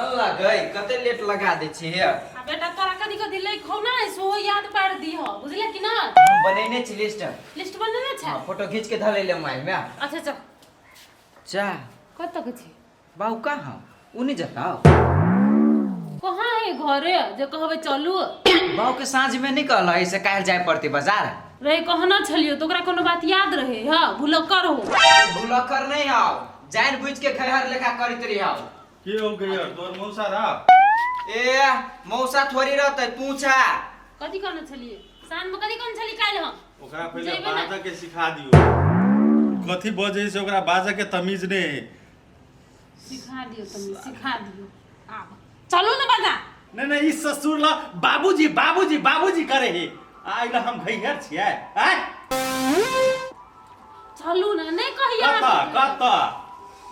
चल ना गई, कते लेट लगा दै छी हे। आ बेटा, तोरा कथी कथी लै खौ ना सेहो याद पारि दीह, बुझले कि ना? हम बनेने छी लिस्ट। लिस्ट बनेने छै? हाँ, फोटो खींच के धले ले मोबाइल में। अच्छा चल। जा। कतऽ के छी? बाबू कहाँ उ नहीं जताओ। कहाँ है घरे जे कहबै चलू? बाबू के साँझ में नहीं कहल ऐसे काल्हि जाय पड़ते बाजार। रे कहना छलियो तो ओकरा कोनो बात याद रहे? हाँ, भुलक्कर हो। भुलक्कर नहीं आओ, जान बुझ के खैहर लेखा करैत रही आओ। के हो गई यार तोर मौसा रहा? ए मौसा थोड़ी रहते, तू छा। कथी कहने छलिए साँझ में? कथी कहने छलिए काल्हि हम? ओकरा पहिले जेबै ने। बाजऽ के सिखा दियौ। कथी बजै से ओकरा बाजऽ के तमीज नहि है। सिखा दियो, तनी सिखा दियो। आब चलू ने बाजार। नहीं नहीं, ई ससुर ला बाबूजी बाबूजी बाबूजी करे हे, आ इला हम भैया छियै आय। चलू ने, नहीं कहिया। कतऽ कतऽ?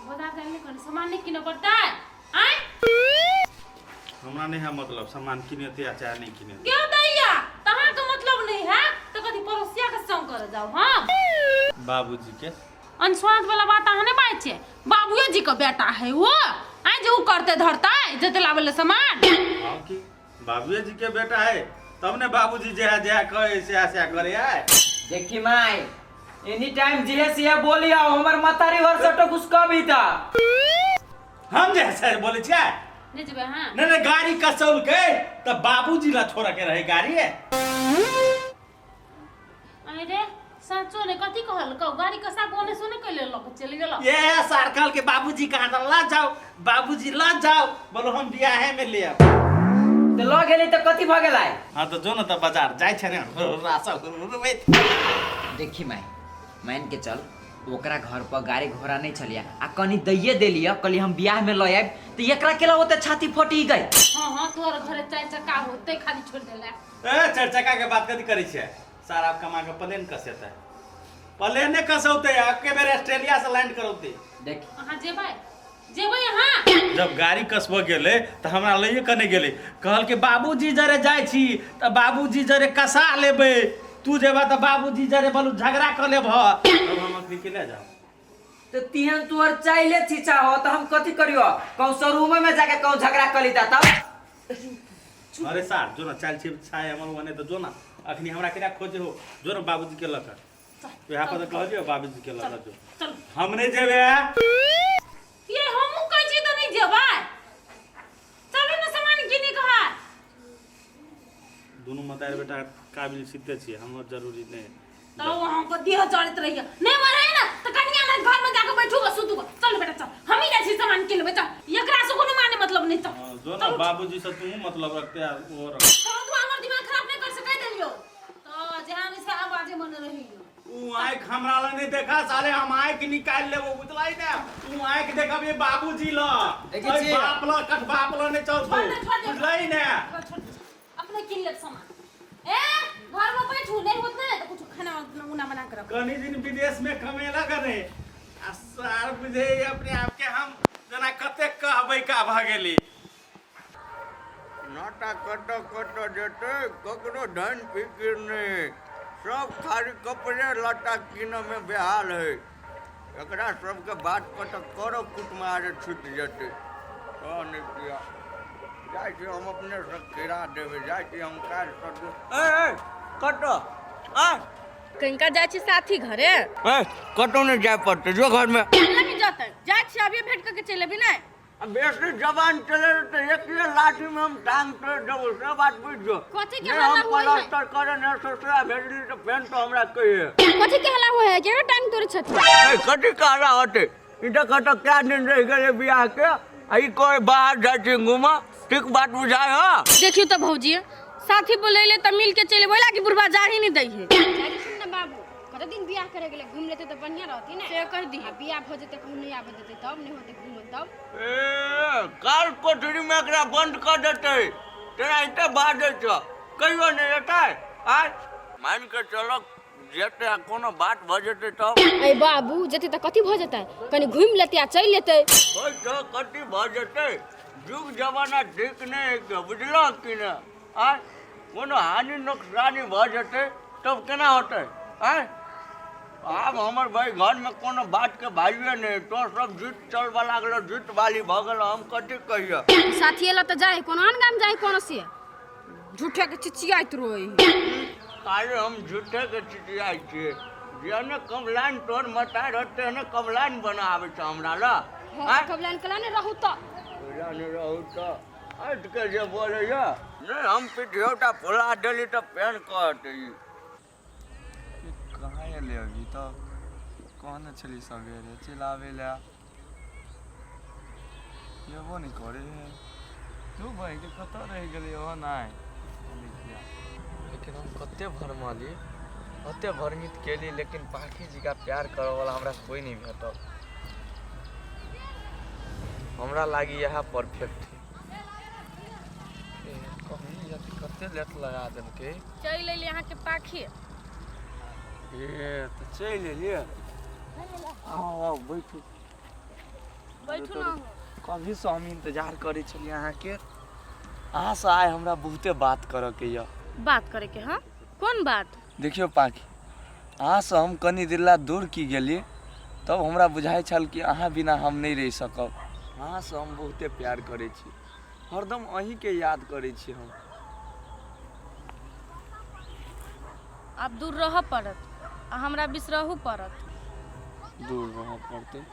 बाजार जाए नहीं, सामान नहीं किने पड़ता है आय। हमरा नहीं है मतलब सामान किनेते या चाहे नहीं किनेते। क्यों दैया, तहाँ के मतलब नहीं है तो कथी पड़ोसिया के संग करे जाओ? हाँ। बाबूजी के अनस्वाद वाला बात अहाँ नहीं बात छै। बाबूए जी के बेटा है वो, आय जे उ करते धरते जते लावे ले सामान। हाँ की बाबूए जी के बेटा है तब ने बाबूजी जे है जे है कहे से से करे है। देखी माई, एनी टाइम जे से बोली आओ, हमर मतारी घर से तो कुछ कभी था। हम जे से बोले छियै। नहीं जेबै? हाँ। नहीं नहीं, गाड़ी कसौल के तब बाबूजी ला छोड़ा के रहे गाड़ी है। अरे साँचो ने कथी कहल कौ? गाड़ी कसा कोने सुने कैले लक चलि गेल। ये सरकार के बाबूजी कहाँ था, ला जाओ बाबूजी ला जाओ, बोलो हम बियाहे में ले आब। तो ल गेली त कथी भ गेलै? हाँ तो जो न त बाजार जाइ छै ने रासा हुरहुरबैत। देखी माई, मान के चल ओकरा घर पर गाड़ी घोड़ा नहीं छलिया आ कनी दैये देलिया, कहली हम बियाह में ल आयब, त एकरा केला ओते छाती फटी गई। हाँ हाँ, तोहर घरे चारि चक्का होते खाली छोड़ देला। ए चारि चक्का के बात कथी करै छै सारा? कमा के प्लेन कसेतै, प्लेने कसौते, एके बेर ऑस्ट्रेलिया से लैंड करौते। देख। अहाँ जेबै जेबै अहाँ? जब गाड़ी कसबऽ गेलै तऽ हमरा लैए कने गेलै, कहलकै बाबूजी जरे जाइ छी तऽ बाबूजी जरे कसा लेबै, तू जेबा तऽ बाबूजी जरे बोलू झगड़ा कऽ लेबह, तब हम अखनी के ले जाउ। तो तिहन तोहर चाइले छिछा हो तो हम कथी करियो? कहूँ शोरूम में जाके कहूँ झगड़ा कर लीता तब। अरे सार जो ना चाल छिप छाय हमर ओने तऽ जो ना, अखनी हमरा केना खोजे हो, जो ना बाबूजी के लऽ कऽ यहाँ पर तऽ कहलियो बाबूजी के लऽ कऽ जो। चल। हम नहि जेबै। ये हमहूँ कहै छी तऽ नहि जेबै? चलू ने सामान किने के है। दुनू मतार बेटा काबिल सिद्धे छियै, हमर जरूरी नहि। तो वहाँ पर देह जड़त रहिए नहीं मरे ना तो कनिया ना घर में जाके बैठू सुतू। चल बेटा चल, हम ही जाइ छी सामान किन लेबै, चल। एकरा से कोनो माने मतलब नहीं, चल। हाँ, जो ना बाबूजी से तू मतलब रखते आ वो रख। चलो, तू हमर दिमाग खराब नहीं कर सकै देलियो तो जहाँ से आवाजे मन रहियो। ऊ आँख हमरा लग नहीं देखा साले, हम आँख निकाल लेबो, बुझलाई ना? तू आँख देखब ये बाबूजी ल देखै ओइ छियै। बाप ल कठ बाप ल नहीं चलतो। छोड़ दे, छोड़ दे। बुझलाई ना? छोड़ दे, अपने किन लेब सामान। ए घर में बैठू नहीं होत ना तो कुछ खाना उना बना के रखो। कनी दिन विदेश में कमेला करे आ सार बुझे अपने आप के, हम जना कते कहबै का भऽ गेली। नाटा कतऽ कतऽ जेतै, ककरो धन फिकिर नहि, सब खाली कपड़े लत्ता कीनऽमे बेहाल है। एकरा सबके बात पर तऽ करो कुटमार छुटि जेतै। तऽ नहि किया जाइ छी, हम अपनेसँ खिरा देबै। जाइ छी हम काल्हिसँ। ए ए, कतऽ आँय? कनिका जाइ छी साथी घरे। ए, कतहु नहि जाय पड़तै, जो घरमे। नहि जतै, जाइ छी अभिये, भेंट कऽ के चलि अबी नहि? आ बेसी जवान चले तऽ एके लाठी में हम टांग तोड़ देबो, से बात बुझ जो। कथी के नहि हल्ला हम हुए है? प्लास्टर करे ने ससुरा भेजली तऽ फेन तो हमरा कहिए। कथी के हल्ला हुए है? केना टांग तोड़े छथिन? ए, कथी कहला होते? ई देख तऽ कए दिन रहि गेलै बियाह के आ ई कहे बाहर जाइ छी घूमऽ, ठीक बात बुझाय हँ? देखियौ तऽ भौजी, साथी बोलैले तऽ मिल के चलि अयबै लागी बुढ़बा जा ही नहीं दै है। जाइ छी ने बाबू, कते दिन बियाह करे गेलै, घूम लेते तऽ बढ़िया रहती ने। से कहि दिहे। आ बियाह भऽ जेतै, कहूँ नहि आबऽ देतै तब नहि होतै घूमल तब। ए, काल कोठरी में एकरा बंद कऽ देतै, तेना एते बाजै छ, कहियो नहि एतै। आय मान के चलो जेतै आ कोनो बात भऽ जेतै तब। अरे बाबू, जेतै तऽ कथी भऽ जेतै? कनि घूमि लेतै आ चलि एतै। होइ छ कथी भऽ जेतै? युग जमाना ठीक नहि है के, बुझलह कि ने? आय कोनो हानि नोकसानी भऽ जेतै तब केना होतै? आय आब हमर भाई घरमे कोनो बातके भाइये नहि, तो सब जीत चलबऽ लागल, जीत वाली भऽ गेल, हम कथी कहियऽ। साथी एला तऽ जाए कोनो आन गाम जाए कोनो से झूठे के चिचियाइत रोए। काहे हम झूठे के चिचियाइ छियै? जेहने कमलाइन तोर मताइ रहत तेहने कमलाइन बनाबै छै हमरा लए। हाँ, कमलाइन कला ने रहू तऽ। कमलाइन नहि रहू तऽ हटि के जे बोलैया नहि, हम पिठियौटा फुला देली तऽ फेर कहत ई। कहाँ एलै अभी तक? कहने छली सवेरे चलि आबै लए, एबो नहि करै है। तू बहिके कतऽ रहि गेलै? ओहो नहि। लेकिन हम कते भरमली, ओते भ्रमित केली, लेकिन पाखी जी का प्यार करऽवला हमरा कोइ नहि भेटल। हमरा लागी इएह परफेक्ट है। कभी कते लेट लगा देलकै। चलि एली अहाँके पाखी। ए तऽ चलि एलियै। आउ आउ, बैठू। बैठू ना। कभीसँ हम इंतजार करै छलियै अहाँके। अहाँसँ आइ हमरा बहुते बात करऽके यऽ। बात करैके? हाँ, कोन बात? देखियौ पाखी, अहाँसँ हम कनि देर ला दूर की गेली तब हमरा बुझाइ छल कि अहाँ बिना हम नहि रहि सकब। अहाँसँ हम बहुते प्यार करै छी, हरदम अहीँके याद करै छी हम। आब दूर रहऽ पड़त आ हमरा बिसरहु पड़त। दूर रहऽ पड़तै?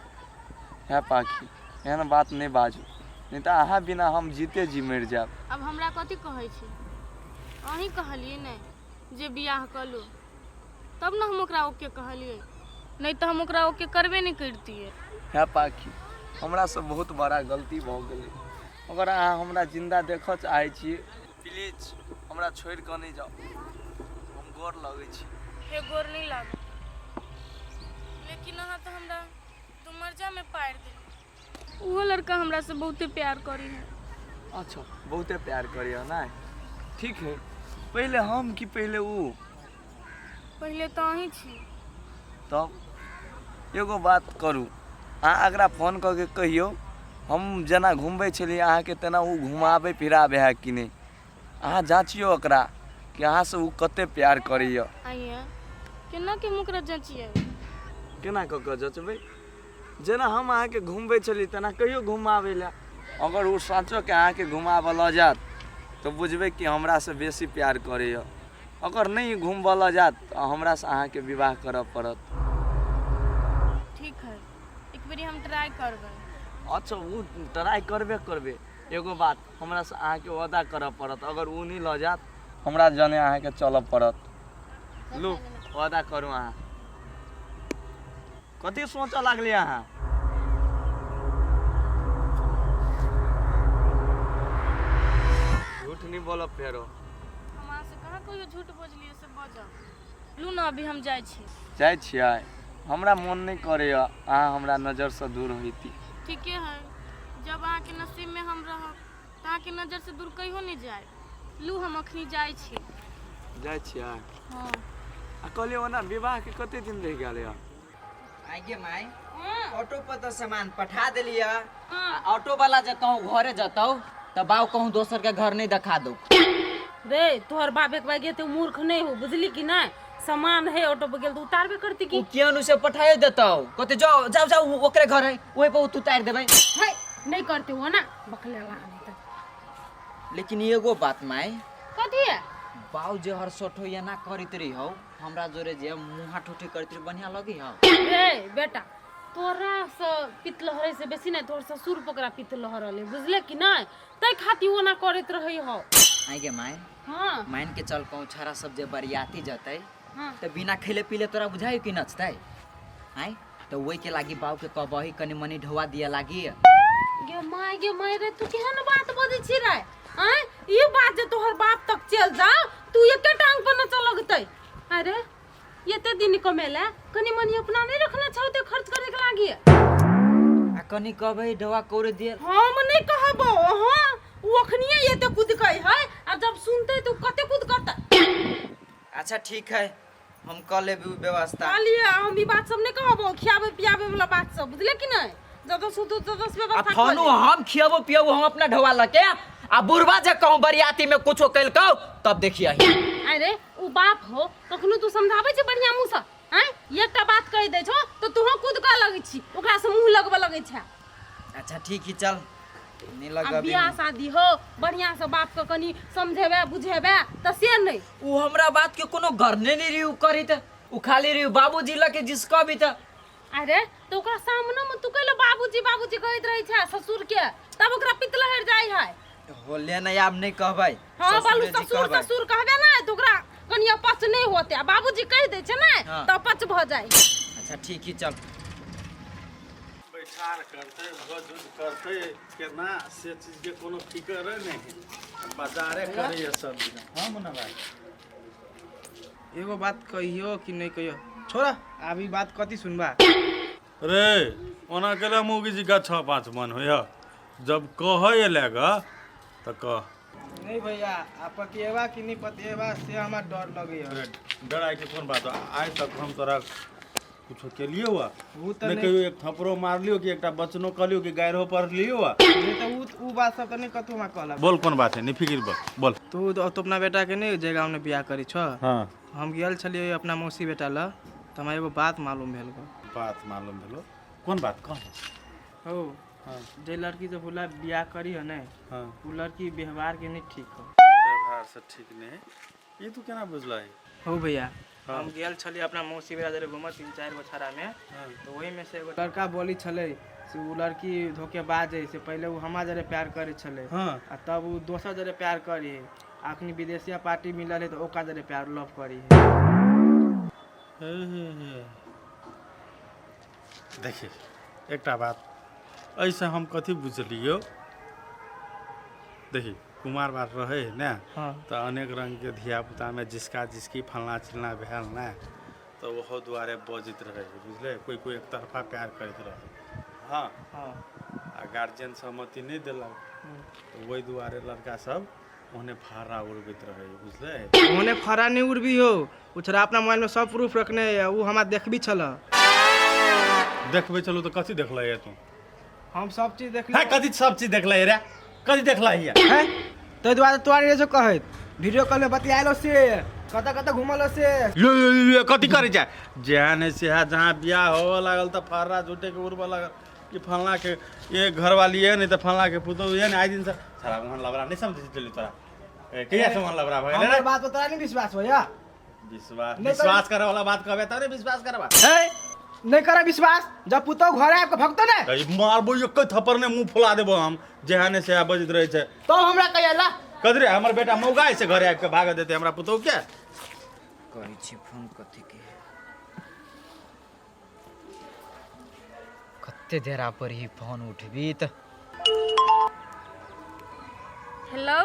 हे पाखी, एहन बात नहि बाजू, नहि तऽ अहाँ बिना हम जीते जी मरि जायब। आब हमरा कथी कहै छी? अहीं कहलियै ने जे बियाह कऽ लू, तब ने हम ओकरा ओके कहलियै, नहि तऽ हम ओकरा ओके करबे नहि करितियै। हे पाखी, हमरासँ बहुत बड़ा गलती भऽ गेलै। अगर अहाँ हमरा जिन्दा देखऽ चाहै छी, प्लीज हमरा छोड़ि कऽ नहि जाउ, हम गोर लगै छी। हे, गोर नहि लागू, लेकिन अहाँ तऽ हमरा दुमर्जामे पारि देली। ओहो लड़का हमरासँ बहुते प्यार करी है। अच्छा, बहुते प्यार करियौ ने? ठीक है, पहिले हम कि पहिले ऊ? पहिले तऽ अहीं छी। तब एगो बात करू, अहाँ अकरा फोन कऽ के कहियौ, हम जेना घुमबै छलियै अहाँके तेना ओ घुमाबै फिराबै है कि नहि। अहाँ जाँचियौ ओकरा कि अहाँसँ ओ कते प्यार करैए। आइए, केना के हम ओकरा जँचियै? केना कऽ कऽ जँचबै? जेना हम अहाँके घुमबै छलियै तेना कहियो घुमाबै लए। अगर ओ साँचोके अहाँके घुमाबऽ लऽ जायत तऽ बुझबै कि हमरासँ बेसी प्यार करैए। अगर नहि घुमबऽ लऽ जायत तऽ हमरासँ अहाँके विवाह करऽ पड़त। ठीक है, एक बेरी हम ट्राई करबै। अच्छा, ओ ट्राई करबे करबै। एगो बात हमरासँ अहाँके वादा करऽ पड़त, अगर ओ नहि लऽ जायत, हमरा जने अहाँके चलऽ पड़त। लू, वादा करू। अहाँ कथी सोचऽ लागलियै अहाँ? झूठ नहीं बोलब फेरो। हम अहाँ से कहाँ कहियो झूठ बजलियै से बजब? लू ने, अभी हम जाइ छी। जाइ छियै? हमरा मोन नहि करैए अहाँ हमरा नजरसँ दूर होइती। ठीके है, जब अहाँके नसीबमे हम रहब तऽ अहाँके नजरसँ दूर कहियो नहि जायब। लू, हम अखनी जाइ छी। जाइ छियै? हँ। आ कहलियै ओना विवाहके कते दिन रहि गेल यऽ? आगे माय, ऑटो पर तो सामान पठा देलियै आ ऑटो वाला जे कहूँ घरे जतौ तऽ बाऊ कहूँ दोसर के घर नहीं देखा दो। रे, तोहर बाप एक बार ते मूर्ख नहीं हो, बुझली कि नहीं? सामान है ऑटो पर गेल तो उतारबे करती की। उ क्यों से पठाए देतौ, कहते जाओ जाओ जाओ, ओकरे घर है, ओहे पर तू उतार देबै। है, नहीं करते हो ना बकले ला नहीं तो। लेकिन एगो बात माय। कथी है? बाऊ जे हर सोठो या ना करैत रही हौ हमरा जोरे, जे मुँहा ठोठी करैत रही, बढ़िया लगी हौ? रे बेटा, तोरा से पित्त लहरै से बेसी नहीं तोहर ससुर पकड़ा पित्त लहरल है, बुझले कि नहीं? तै खातिर ओना करैत रहै हौ। आइ गे माय। हाँ। मान के चल कहूँ छाड़ा सब जे बरियाती जतै हाँ तऽ बिना खेले पीले तोरा बुझाइ कि नचतै? आँय, तऽ ओहि के लागी बाऊ के कहबही कनि मनि ढोआ दिया लागी। गे my, गे my रे, तू केहन बात बजै छी रे? आँय, ई बात जे तोहर बाप तक चल जा, तू एके टांग पर नचऽ लगतै। अरे, एते दिन कमेला कनि मनि अपना नहीं रखना छौ ते खर्च करे के लागी? आ कनि कहबै ढोआ कौरे दिए। हम नहीं कहबो। हाँ, उ अखनिए एते कुदकै है आ जब सुनतै तो कते कुदकतै। अच्छा ठीक है, हम कऽ लेब उ व्यवस्था। कहलिए हम ई बात सब नहीं कहबो, खियाबे पियाबे वाला बात सब, बुझले कि नहीं? जब सुतू तब आ व्यवस्था फोनो हम खियबो पियबो हम अपना ढोआ लके, आ बुढ़बा जे कहूँ बरियाती में कुछो कलकौ तब देखिए। अरे, उ बाप हो, कखनो तू समझाबै छै बढ़िया मुँह से? आँय, एकटा बात कहि दै छौ तऽ तूहो कूद कऽ लगै छी, ओकरा से मुँह लगबऽ लगै छै। अच्छा ठीक ही, चल नहीं आ लगबी। बियाह शादी हो, बढ़िया से बाप के कनी समझेबे बुझेबे तऽ से नहि। उ हमरा बात के कोनो गरने नहीं रही उ करी त, उ खाली रही बाबूजी लके जिसका भी त। अरे तऽ ओकरा सामने में तू कैले बाबूजी बाबूजी कहैत रहै छै ससुर के, तब ओकरा पितलहर जाइ है। होले नहीं, आब नहीं कहबै। हाँ बालू, ससुरे जी ससुर कहबै। ससुर कहबे ना तऽ ओकरा कनी अपच नहि होते, आ बाबूजी कहि दै छै ने हाँ। तऽ अपच भऽ जाइ। अच्छा ठीक ही, चल। बैठार करतै, भोज उज करतै केना, से चीजके कोनो फिकरे नहि है, बाजारे करैए सब दिन। हाँ मुन्ना भाई, एगो बात कहियो कि नहीं कहियो? छोड़ा, आब ई बात कथी सुनबा। रे ओना केला मौगी जी का 6-5 मन होइए, जब कहै लए ग तऽ कह। नहीं भैया, आ पतिएबा कि नहीं पतिएबा से हमरा डर लगैया। अरे डराय के कोन बात? आइ तक हम तोरा कुछो केलियो हुआ? उ तऽ नहि नहीं। कहियो एक थपरो मारलियो कि एकटा बचनो कहलियो कि गायरो पढ़लियो हुआ? नहीं तऽ उ बात सब तऽ नहीं कतहु हमरा कहलक। बोल, कोन बात है? नहीं फिकिर, बोल बोल। तू तो अपना बेटा के नहीं जगह में बियाह करी छ? हाँ। हम गेल छलियै अपना मौसी बेटा ल, तऽ हमरा एगो बात मालूम भेल गो। बात मालूम भेलो? कोन बात कह। हो, जे लड़की से बोला बियाह करी है ने, हाँ, उ लड़की व्यवहार के नहीं ठीक हो। व्यवहार से ठीक नहीं? ई तू केना बुझलही? हो भैया, हम गेल छलियै अपना मौसी बेटा जरे घूमऽ 3-4 गो छाड़ा में, तऽ ओही में से एगो लड़का बोली छलै से उ लड़की धोखेबाज है, से पहिले उ हमरा जरे प्यार करै छलै आ तब उ दोसर जरे प्यार करी है, आ अखनी विदेशिया पार्टी मिलल है तऽ ओकरा जरे प्यार लव करी है। देखिए, एकटा बात एहिसँ हम कथी बुझलियौ, देखी कुमार बार रहै है ने, हाँ, तऽ अनेक रङ्गके धियापुतामे जिसका जिसकी फलना चिलना भेल ने, तऽ ओहो दुआरे बजैत रहै है, बुझलै? कोइ कोइ एकतरफा प्यार करैत रहै। हाँ। हाँ। आ गार्जियन सहमति नहि देलक तऽ ओहि दुआरे लड़का सब ओहने फहरा उड़बैत रहै है, बुझलै? ओने फड़ा नहीं उड़बी हो, उ छोरा अपना मोबाइल में सब प्रूफ रखने है, उ हमरा देखबी छल। देखबै चलू तऽ कथी देखलै है तू? हम सब चीज है देखली। कथी सब चीज देखलै रे? कथी देखलै है? है ताहि दुआरे तोरा रे जो कहैत वीडियो कॉल में बतियालो से कतऽ कतऽ घुमलो से। यो यो यो, कथी करै छै जेहन है सेहा, जहाँ बियाह होबऽ लागल तऽ फर्रा झूठे के उड़बऽ लागल कि फलना के ये घरवाली है, नहीं तऽ फलना के पुतोहु है। ने आइ दिन से साला ओहन लबरा नहीं समझै छली तोरा। ए, कहिया से ओहन लबरा भऽ गेलै हमर रे? बात पर तोरा नहीं विश्वास होया? विश्वास नहीं तर- विश्वास करे वाला बात कहबे तब ने विश्वास करबा। है नहीं करा विश्वास, जब पुतोहु घर आबि के भगतो ने। तऽ ई मारबो एक थप्पड़ ने मुंह फुला देबो हम, जेहन है सेहा बजैत रहै छै। तब हमरा कहिया कथी रे, हमर बेटा मौगा है से घरे आबि के भागऽ देतै हमरा पुतोहु के? करै छी फोन कथी के, कते देर पर ही फोन उठबी त। हेलो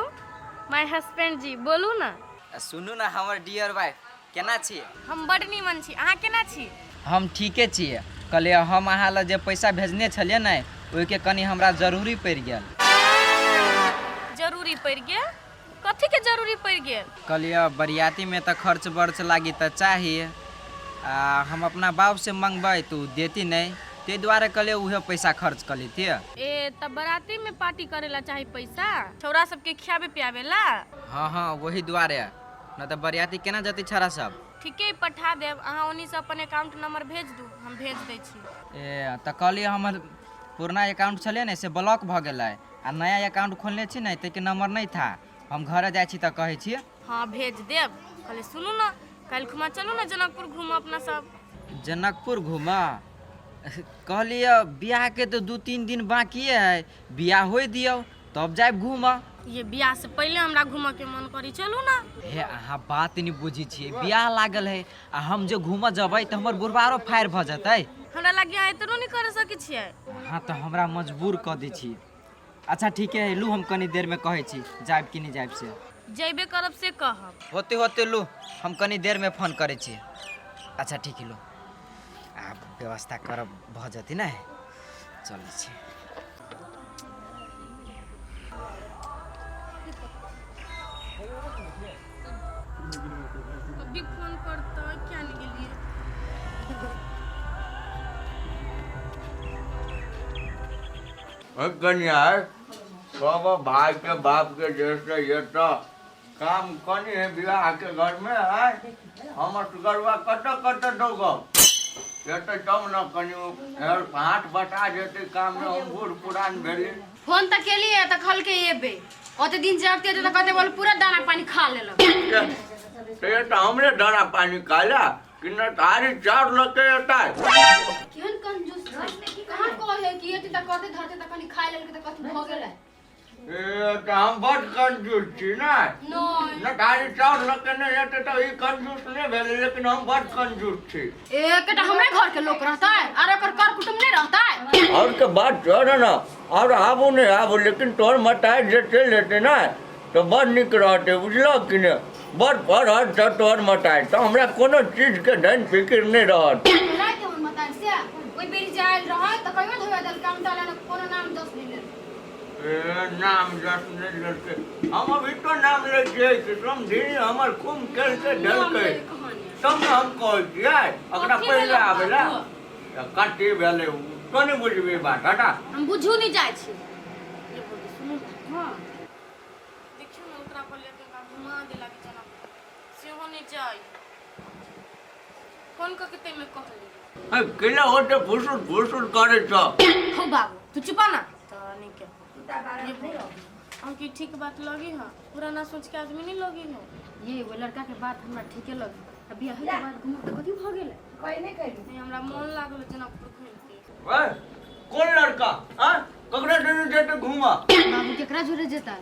my husband जी, बोलू ने। आ सुनू ने हमर डियर वाइफ, केना छियै? हम बड नीमन छी, अहाँ केना छी? हम ठीके छियै। कहलियै हम अहाँ लए जे पैसा भेजने छलियै ने, ओहिके कनि हमरा जरूरी पड़ि गेल। जरूरी पड़ि गेल? कथीके जरूरी पड़ि गेल? कहलियै बरियातीमे तऽ खर्च बर्च लागी तऽ चाही, आ हम अपना बापसँ मंगबै तऽ ओ देती नहि, ताहि दुआरे कहलियै उहे पैसा खर्च कऽ लेतियै। ए तब बराती में पार्टी करेला चाही पैसा, छौड़ा सबके खियाबे पियाबे ला? हाँ हाँ, वही दुआरे, नहि तऽ बरियाती केना जेतै छौड़ा सब। ठीके, पठा देब। अहाँ ओन्नी से अपन अकाउंट नंबर भेज दू, हम भेज दै छी। ए तऽ कहलियै हमर पुरना अकाउंट छलै ने से ब्लॉक भऽ गेलै, आ नया अकाउंट खोलने छी ने, ताहिके नंबर नहि था। हम घरे जाइ छी तऽ कहै छी। हाँ भेज देब। कहलियै सुनू ने, काल्हि खुमा चलू ने जनकपुर घूमऽ अपना सब। जनकपुर घूमऽ? कहलियै बियाहके तऽ 2-3 दिन बाकिए है, बियाह होइ दियौ तब जायब घूमऽ। ये बियाह से पहिले हमरा घूमऽ के मन करी, चलू ना। हे अहाँ बात नहि बुझै छियै, बियाह लागल है आ हम जे घूमऽ जेबै तऽ हमर बुढ़बारो फायर भऽ जेतै। हमरा लागे अहाँ एतनो नहि कर सकै छियै। अहाँ तऽ हमरा मजबूर कऽ दै छी। अच्छा ठीके है, लू हम कनी देरमे कहै छी जायब कि नहि जायब से। जैबे करब से कहब। होते होते लू, हम कनी देरमे फोन करै छी। अच्छा ठीक है, लू आब व्यवस्था करब भऽ जेतै ने, चलै छी। अभी फोन करतै, क्या नहीं गेलियै। कनिया, सब भाई के बाप के जैसे ये तो काम कनी है बियाह के घर में है। हम असगरुआ कतऽ कतऽ दौगब? जेतै तब ने कनि हेल्प हाथ बटा जेतै काममे। हम बूढ़ पुरान भेली। फोन तऽ केलियै तऽ कहलकै एबै। ओते दिन जबते तऽ कहते बोल पूरा दाना पानी खा लेलक। से तऽ हमरे दाना पानी खाला कि न थारी चाउर लऽ के एतै। केहन कंजूस छै, कहाँ कहे कि एते तऽ कहते धरते तऽ कनि खा लेलकै तऽ कथी भऽ गेलै? ए, तऽ हम बड कंजूस छी ने? नहि। न थारी चाउर लऽ के नहि एतै तऽ ई कंजूस नहि भेलै, लेकिन हम बड कंजूस छी। एकटा हमरे घर के लोक रहतै आर ओकर कर कुटुम्ब नहि रहतै? और के बात छोड़ न, और आबू नहि आबू, लेकिन तोहर मताइ जे चलि जेतै ने तऽ बड़ नीक रहतै, बुझलह कि नहि? बड़ पढ़ल छह तोहर मताइ, तऽ हमरा कोनो चीजके धन फिकिर नहि रहत। राति हमर मताइ से ओहि बेरी जे आयल रहै तऽ कहियो धोआ देलकै, हम तऽ कोनो नाम दस नहि लेलकै। ए, नाम जस नहि लेलकै? हम अभी तो नाम लै छियै कि समधिनी हमर खूब केलकै ढलकै, तब ने हम कहै छियै ओकरा कथी पहिले भेलौ आबै लए। बाबू? तऽ कथी भेलै तो नहि बुझबही बात, हटा। हम बुझू नहि जाइ छी। ये भौजी, सुनू ने। हँ। देखियौ ने, ओकरा कहलियै कि ओकरा घुमा देलक जनकपुर, सेहो नहि जाइ। फोन कऽ के ताहिमे कहलियै। ए, केला होते फुसुर फुसुर करै छ? हौ बाबू, तू चुपा ना। तऽ नीक ये भौजी, अहाँके ठीक बात लगी हँ? पुराना सोचके आदमी नहीं लगी हो। ये वो लड़का के बात हमरा ठीके लगी। आ बियाह के बाद घूमब तऽ कथी भऽ गेलै? नहीं, हमरा मोन लागल जनकपुर घूमिके। ए, कोन लड़का? आ ककरा जरे जेतै घूमऽ? बाबू, केकरा जोरे जेतै?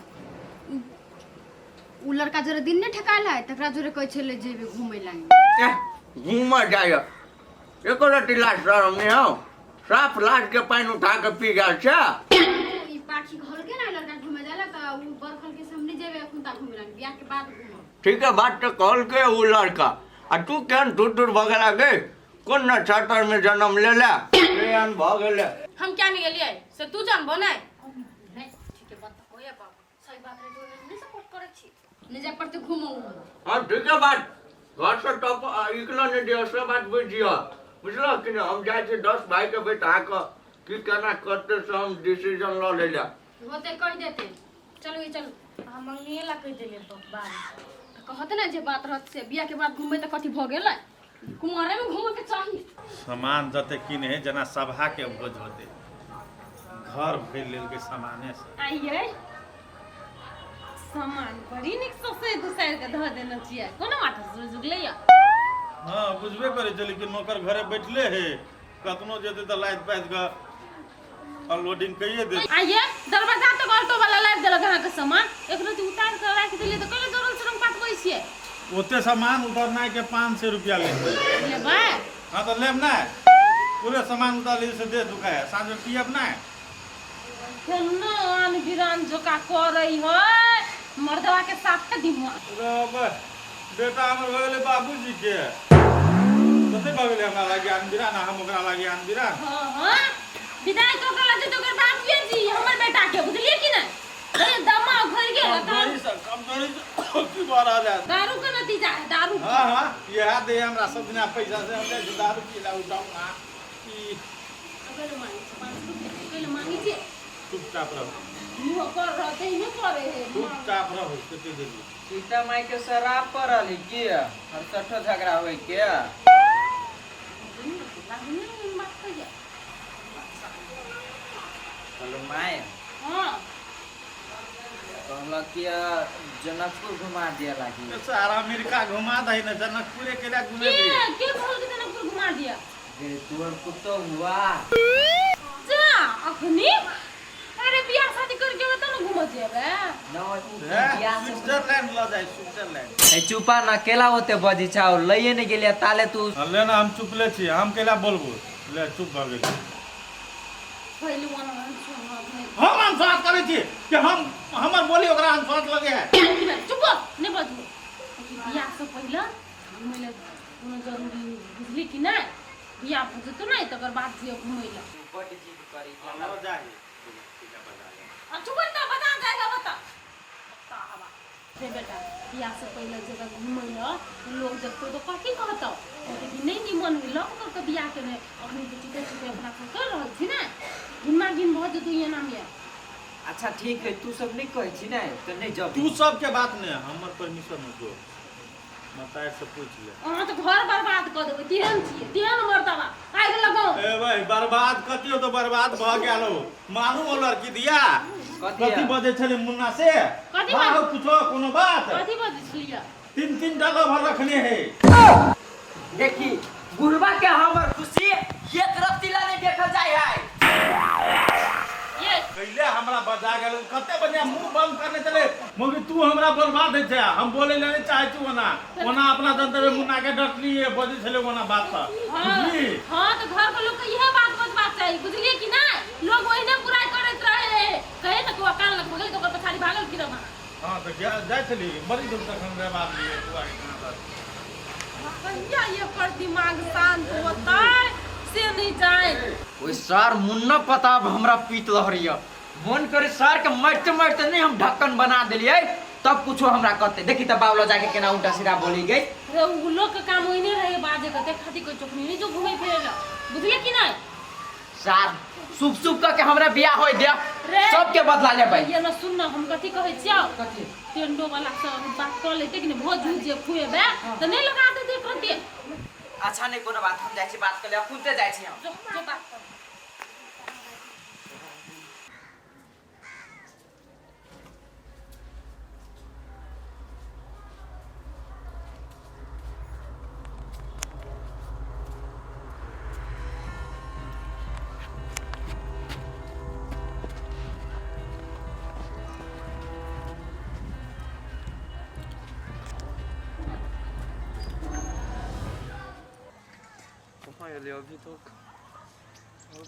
उ लड़का जोरे दिन नहि ठेकायल है, तकरा जोरे कहै छलै जेबै घूमै लागी। एह, घूमऽ जाय, एको रत्ती लाज शरम नहि हौ? साफ लाज के पानि उठा के पी गेल छै। ई पाखी कहलकै ने लड़का घूमे जाय ला, तऽ उ बर कहलकै से हम नहि जेबै एखन तक घूमै लागी, बियाह के बाद घूमब। ठीक है बात तऽ कहलकै उ लड़का, आ तू केहन दूर दूर भऽ गेला गे? कोन नक्षत्र में जन्म लेला, केहन भऽ गेलै? हम क्या नहीं गेलियै से तू जानबो नहीं। नहीं, ठीक है बात तऽ होइए बाबू, सही बात रहे तो नहीं सपोर्ट करै छी, नहि जाय पड़तै घूमऽ उमऽ। हाँ ठीक है बात, घर से टप निकलो नहीं दियो, से बात बुझियो, बुझलो कि नहीं? हम जाइ छी 10 भाई के बैठा कऽ की केना करते से हम डिसीजन लऽ ले ला। होते कहि देते। चलू ई चलू। हम मंगनिए ला कहि देलियै बाद। तऽ कहत ने जे बात रहत से, बियाह के बाद घूमबै तऽ कथी भऽ गेलै? कुमारे में घूमऽ के चाही। सामान जते किने है जेना सभा के भोज होते, घर भरि लेलकै सामाने से। आइए, सामान बड़ी नीक से दुसारि के धऽ देने छियै। कोनो माथा से जुगलै या? हाँ, बुझबे करै छै, लेकिन नौकर घरे बैठले है, कतनो जेतै तऽ लादि पाथि कऽ अनलोडिंग कइए दे। आइए, दरवाजा तक ऑटो वाला लाबि देलक अहाँके सामान, एक रति उतारि कऽ राखि देलियै तऽ कैले दौड़ल श्रम पातबै छियै? ओते सामान उतारनाइ के 500 रुपया लेबै। लेबै? हाँ तऽ लेब नहि? पूरे सामान उतार ली से देह दुखाय है, साँझ में पियब नहि? केना आन बिरान जोका करै है मर्दवा के साथे दिमाग। रे बे, बेटा हमर भऽ गेलै बाबूजी के, कते भऽ गेलै हमरा लागी आन बिरान आ हम ओकरा लागी आन बिरान। हाँ हाँ, विदाई कऽ के लऽ जेतै ओकर बाबूए जी हमर बेटा के, बुझलियै कि नहि? अरे दमा उखड़ गेल। कमजोरी से, कमजोरी से की भऽ रहल है? दारू के नतीजा है, दारू के। हाँ हाँ, इएह दे हमरा सब दिना पैसा से हम जाइ छी दारू पी ला उठाउ ना ई। कैले मांगे छी 500 रुपया? कैले मांगे छी? चुपचाप रहू। इहो कर रहते, इहो करे है। चुपचाप रहू, कते देली। सीता माई के शराब पड़ल है की हरसठो झगड़ा होय के? बात कहिया। Hello my. हाँ। कहलक कि जनकपुर घुमा दिया लागी। सारा अमेरिका घुमा दही ने, जनकपुरे के लिए घुमे। के कहल के जनकपुर घुमा दिया? गे तोर कुत्तो हुआ। जा अखनी, अरे बियाह शादी करके बता न घूम जेबे। न उ बियाह से स्विट्जरलैंड ल जाय, स्विट्जरलैंड। ए चुपा न, केला होते बजी छाओ लइए नहीं गेलिया ताले तू। ले ना, हम चुपले छी, हम केला बोलबो? ले, चुप भऽ गेली। पहलवान सुन। हम अनसात करै छी कि हम हमर बोली ओकरा अनसात लगे है? चुप, नहीं बजबो। बियाह से पहले घूमै लए कोनो जरूरी नहीं, बुझली कि नहीं? बियाह भऽ जेतौ ने तकर बाद जे घूमै लए। बड जिद करी। ल जाही। आ चुप ना, बता जाएगा, बता बता रे बेटा, बियाह से पहले जगह घूमै लए लोग देखतौ तऽ कथी कहतौ? कहतौ कि नहि निमन होइ लग कर के बियाह केने। अखनी तऽ चुपे चुपे अपना सब कर रहल छी ने, घिनमा घिन भऽ जेतौ एना मे। अच्छा ठीक है, तू सब नहीं कहै छी ने तऽ नहीं जब। तू सबके बात नहीं, हमर परमिशन हो जो। मतार से पूछ ले। अहाँ तऽ घर बर्बाद कऽ देबै, तेहन छियै, तेहन मर्दबा आगि लगाउ। ए भाई, बर्बाद कतियो तो बर्बाद भ गेल हो। मालूम हो लड़की दिया कथी कथी है? बजै छलै मुन्ना से? कथी हाँ, बाज- हो, पूछो कोनो बात। कथी बजै छलियै? तीन तीन टा लभर रखने है। देखी बुढ़वा के हमर खुशी एक रत्ती ला नहीं देखल जाय है। ये कैले हमरा बजा गेल, कते बढ़िया मुंह बंद करने चले, मगर तू हमरा बोलबा दे छै, हम बोले ले नहीं चाहे छी। ओना ओना अपना जनते मुन्ना के डटलिए बजै छलै ओना बात पर। हाँ बुझली? हाँ, तऽ घर के लोग के इहे बात बजबाक चाही, बुझलियै कि नहि? लोग ओहिने बुराइ करैत रहे, कहे ने कौआ कान लग भगल तऽ ओकर पछाड़ी भागल फिरब अहाँ। हाँ तऽ जाइ छली बड़ी दूर तक, हम बात लिए बुआ के कहाँ पर। कहिया एकर दिमाग शांत होतै से नहि जानि। ओइ सर मुन्ना पताब हमरा पीत लहरिया, मन करे सर के मारते मारते नहीं हम ढक्कन बना देलिए तब कुछो हमरा कहते। देखी त बावला जाके केना उल्टा सीधा बोली गई। रे उ लोग के काम ओहिने रहे बाजे के, ते खातिर कोई चोखनी नहीं जो घूमे फिरे ला, बुझलिए कि नहीं? सर सुप सुप कह के हमरा बियाह होय दे, रे। सबके बदला लेबै। ये ना सुन ना, हम कथी कहै छियौ? कथी? टेंडो वाला से बात कऽ लेते कि नहीं, भोज उज जे खुएबे तऽ नहीं लगा देते तुरंते? अच्छा नहीं कोनो बात, हम जाइ छी बात कर ले, खुदे जाइ छी हम। जो जो बात कर। कहाँ एलै अभी तक?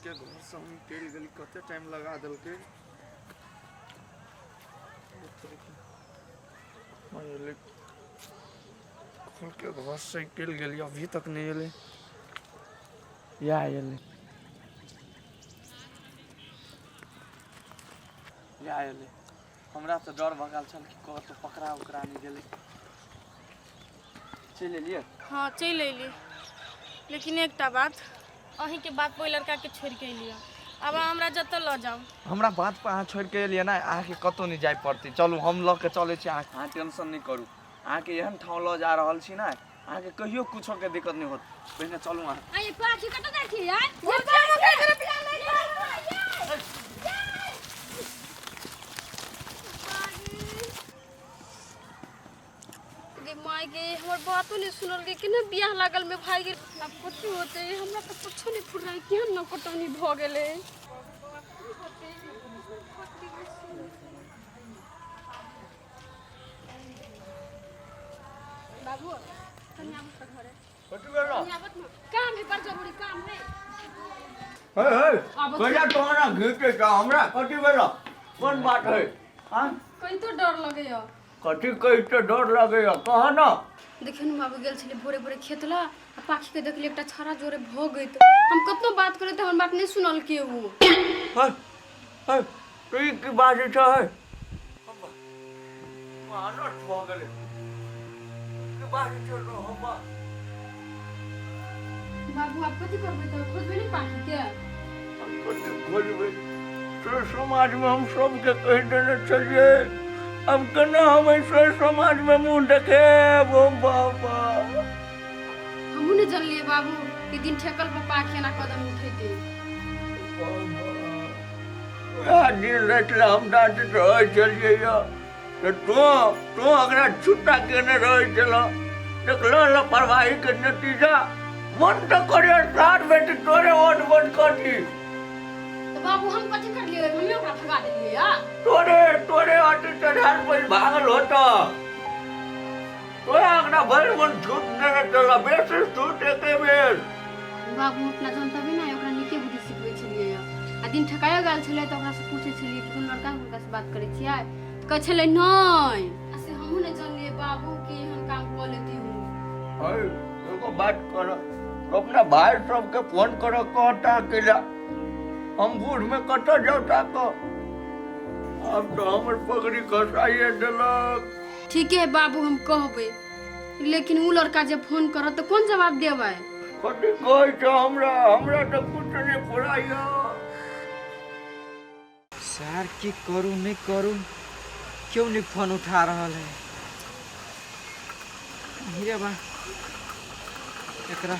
के घर से हम निकलि गेली, कते टाइम लगा देलकै। कहाँ एलै? खोल के घर से निकलि गेली, अभी तक नहि एलै। या एलै, या एलै। हमरा तऽ डर भऽ गेल छल कि कतौ पकड़ा उकड़ा नहि गेलै। चलि एलियै? हाँ, चलि अयली, लेकिन एकटा बात, अहीँके बात पर ओहि लड़काके छोड़िके अयली। आब अहाँ हमरा जतऽ लऽ जाउ। हमरा बात पर अहाँ छोड़ि के एलियै ने, अहाँके कतहु नहि जाय पड़तै। चलू, हम लऽ के चलै छी अहाँ। अहाँ टेंशन नहि करू, अहाँके एहन ठाम लऽ जा रहल छी ने, अहाँके कहियो कुछोके दिक्कत नहि होत। पहिने चलू अहाँ। आइए पाखी, कतऽ जाइ छियै यार? गे माय गे, हमर बातो नहि सुनल गे। केना बियाह लागल में भागि गेल। आब कथी होतै? हमरा तऽ कुछो नहि फुर रहा। केहन न कटौनी भऽ गेलै। बाबू, कनि आबू तऽ घरे। कनि आबत ने, काम है, बड़ जरूरी काम है। हे हे, कहिया तोहरा घीचे छ हमरा? कथी भेल? कोन बात है? हाँ? कहितो डर लगैया। कथी कहिते डर लगैया, कह न। देखियौ ने बाबू, गेल छलियै भोरे भोरे खेत ला आ पाखी के देखलियै एकटा छाड़ा जोरे भगैत। हम कतनो बात करैत तऽ हमर बात नहि सुनलकै उ। हे हे, तू ई की बाजै छ? हे, मानस भऽ गेलै। की बाजै छ रो हम? बाबू, आब कथी करबै? तऽ खोजबै ने पाखी के? हम कथी खोजबै? से समाजमे हम सबके कहि देने छलियै। अब केना हम ऐसे समाजमे मुँह देखेब? ओ बाबा, हमहूँ नहि जनलियै बाबू कि दिन ठेकल पर पाखी एना कदम उठेतै। वएह दिन राति लए हम डाँटैत रहै छलियै यऽ तऽ तोँ तोँ ओकरा छुट्टा केने रहै छलह। देखलह लापरवाहीके नतीजा। मन तऽ करे सात बेटी तोरे वोट वोट कथी। तऽ बाबू, हम कथी करलियै? हमे ओकरा भगा देलियै या? तोरे तोरे अति चढ़ाल पर भागल होता। तोरा ओकरा भरि मन छूट देने छलह, बेसी छूट एके बेर। बाबू, अपना जनतबे ने ओकरा नीके बुद्धि सिखबै छलियै या। आ दिन ठकायो गेल छलै तऽ ओकरासँ पूछै छलियै कि कोनो लड़का हुनकासँ बात करै छियै, तऽ कहै छलै नहि। आ से हमहूँ नहि जनलियै बाबू कि एहन काम कऽ लेती हूँ। है, एगो बात कर, अपना भाई सबके फोन कर, कहता अकेला हम बूढ़ में कतऽ जाउ ताकऽ? आब तऽ हमर पगड़ी खसाइए देलक। ठीके है बाबू, हम कहबै, लेकिन उ लड़का जे फोन करत तऽ कोन जवाब देबै? कथी कहै छ? हमरा हमरा तऽ कुछ नहि फुराइया। सर, की करू नहीं करू, क्यों नहीं फोन उठा रहल है? हीरे बा एकरा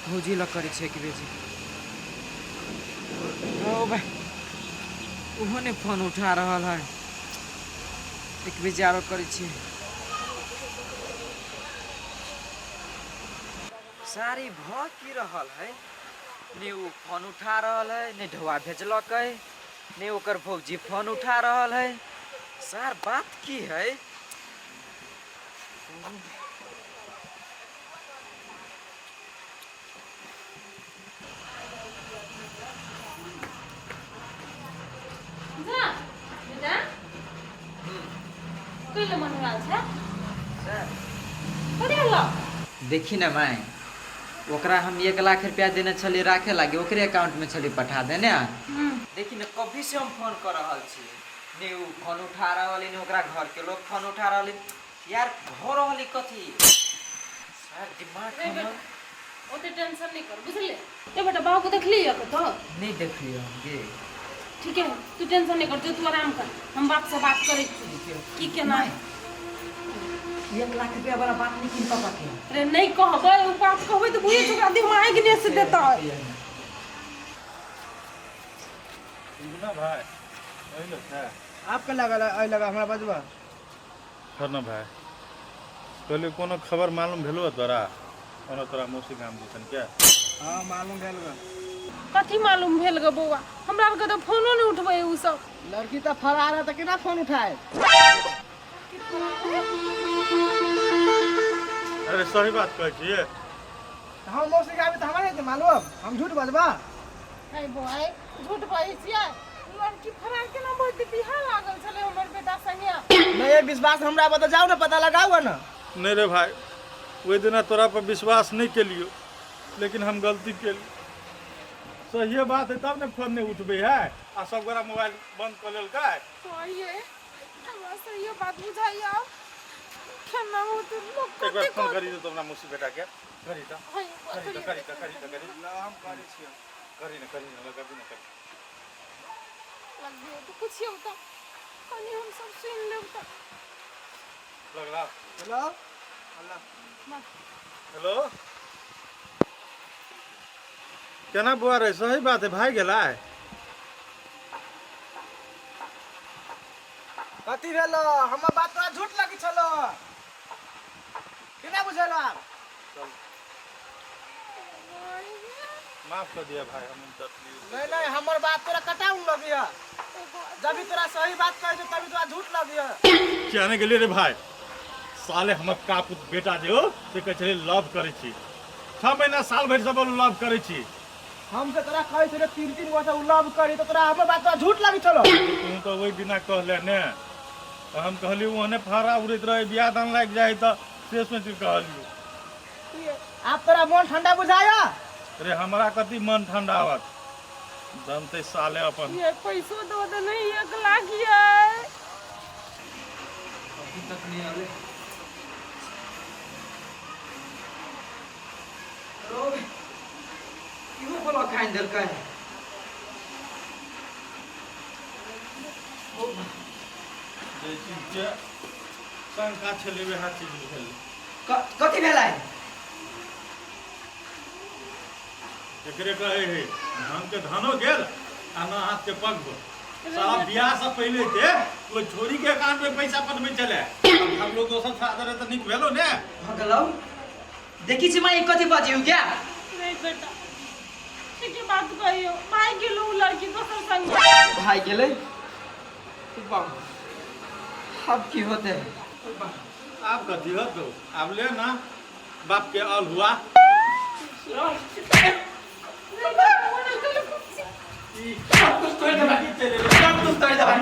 भौजी लग करै छै कि बेजी ओ भाई ओहो ने फोन उठा रहल है एक बेजी आरो करै छियै सारी भऽ की रहल है ने ओ फोन उठा रहल है ने ढौआ भेजलक है ने ओकर भौजी फोन उठा रहल है सार बात की है जा बेटा कैले मन रहल छै कथी भेलौ देखी ने माय ओकरा हम 1 लाख रुपया देने छलियै राखे लागी ओकरे अकाउंटमे छलियै पठा देने। देखी ने, कभी से हम फोन कर रहल छी, ने उ फोन उठा रहल है, ने ओकरा घर के लोग फोन उठा रहल है। यार, भऽ रहल है कथी सर दिमाग रे हमर बेटा, ओते टेंशन नहीं कर, बुझले? ए बेटा, बाबू को देखली है कतौ? नहीं देखलियै हम गे। ठीक है, तू टेंशन नहीं कर, जो तू आराम कर, हम बाप से बात करै छी की केना है। 1 लाख रुपया वाला बात नहीं की पापा के? रे, नहीं कहबै, उ बात कहबै तऽ बुझै छै ओकरा दिमाग ने से देतै। ना भाई, एहि छै। आपके लगल एहि लगा हमरा बजबा। छोड़ ना भाई, कहलियै कोनो खबर मालूम भेलो तोरा कोनो तोरा मौसी गाम दिसन क्या? हाँ, मालूम भेल ग। कथी मालूम भेल ग बौआ? हमरा आरके तऽ फोनो नहि उठबै उ सब। लड़की तऽ फरार है तऽ केना फोन उठाए? अरे, सही बात कहै छियै। हम मौसी के आबे तऽ हमरा नहि मालूम, हम झूठ बजबा? अरे बौआ, झूठ बजै छियै? लड़की फरार केना भइतै? बिहा लागल छलै हमर बेटा संगे। नहीं, ये विश्वास हमरा बता, जाओ ना, पता लगाओ ना। नहि रे भाई, ओहि दिना तोरा पर विश्वास नहि केलियो, लेकिन हम गलती केली। सहिए बात है तब ने फोन नहि उठबै है आ सब गोरा मोबाइल बंद कऽ लेलकै। सही है, हमरा सही बात बुझाइया, केना होतै लोक? एक बार कते फोन करी दे तो अपना मौसी बेटा के, करी तऽ। हाय, करी तऽ, करी तऽ, करी तऽ, करी। ला, हम करै छियै। करी ने, करी ने, लगाबी ने, करी। लगियो तऽ पुछियौ तऽ कनि, हम सब सुनि लेब तऽ। लगला। Hello, hello. हेलो, केना बौआ रे? सही बात है, भाई गेलै? कथी भेलो? हमर बात तोरा झूठ लगी छलो? केना बुझेलो आप? माफ कर दिया भाई, हम तकलीफ नहीं नहीं, हमर बात तोरा कटाउन लगिया? जब भी तोरा सही बात कहे छौ तभी तोरा झूठ लगिया। किया गेलियै रे भाई? साले हमर कापुत बेटा जे हो से कहै छलै लव करै छी, 6 महीना साल भरि से बोलू लव करै छी। हम से तोरा कहै छलियै तीन तीन गो से उ लव करी तऽ तोरा हमर बात तोरा झूठ लगी छलो। तू तऽ ओहि दिना कहले ने तऽ हम कहलियै ओहने फहरा उड़ैत रहै, बियाह दान लागि जाइ तऽ से सोचि कऽ कहलियौ। आब तोरा मन ठंडा बुझाया? रे, हमरा कथी मन ठंडा होत? जानते साले अपन। ये पैसो दो दे नहीं 1 लाख ये। अभी तक नहीं आले। रो, इहो बोला खाइन देलकै। जे चीजके शंका छलै वएह चीज भेलै। कथी भेलै? एकरे कहै है धान के धानो गेल आ न हाथ के पग। साला बियाह से पहिले के ओइ छोरी के अकाउंट में पैसा पठबै छलै। अब हम लोग दोसर छात्र रहे तऽ नीक भेलो ने। भऽ गेलौ। देखी छी माई, कथी बजियौ क्या? नहीं बेटा, ठीक है बात कहियो, भाई गेलो उ लड़की दोसर संगे। भाई गेलै। बाप, अब की होते? आब कथी होतो? आब ले ना बाप के अल हुआ। नहीं बेटा, वो ना करो कुछ। सब कुछ तोड़ देबै, सब कुछ तोड़ देबै,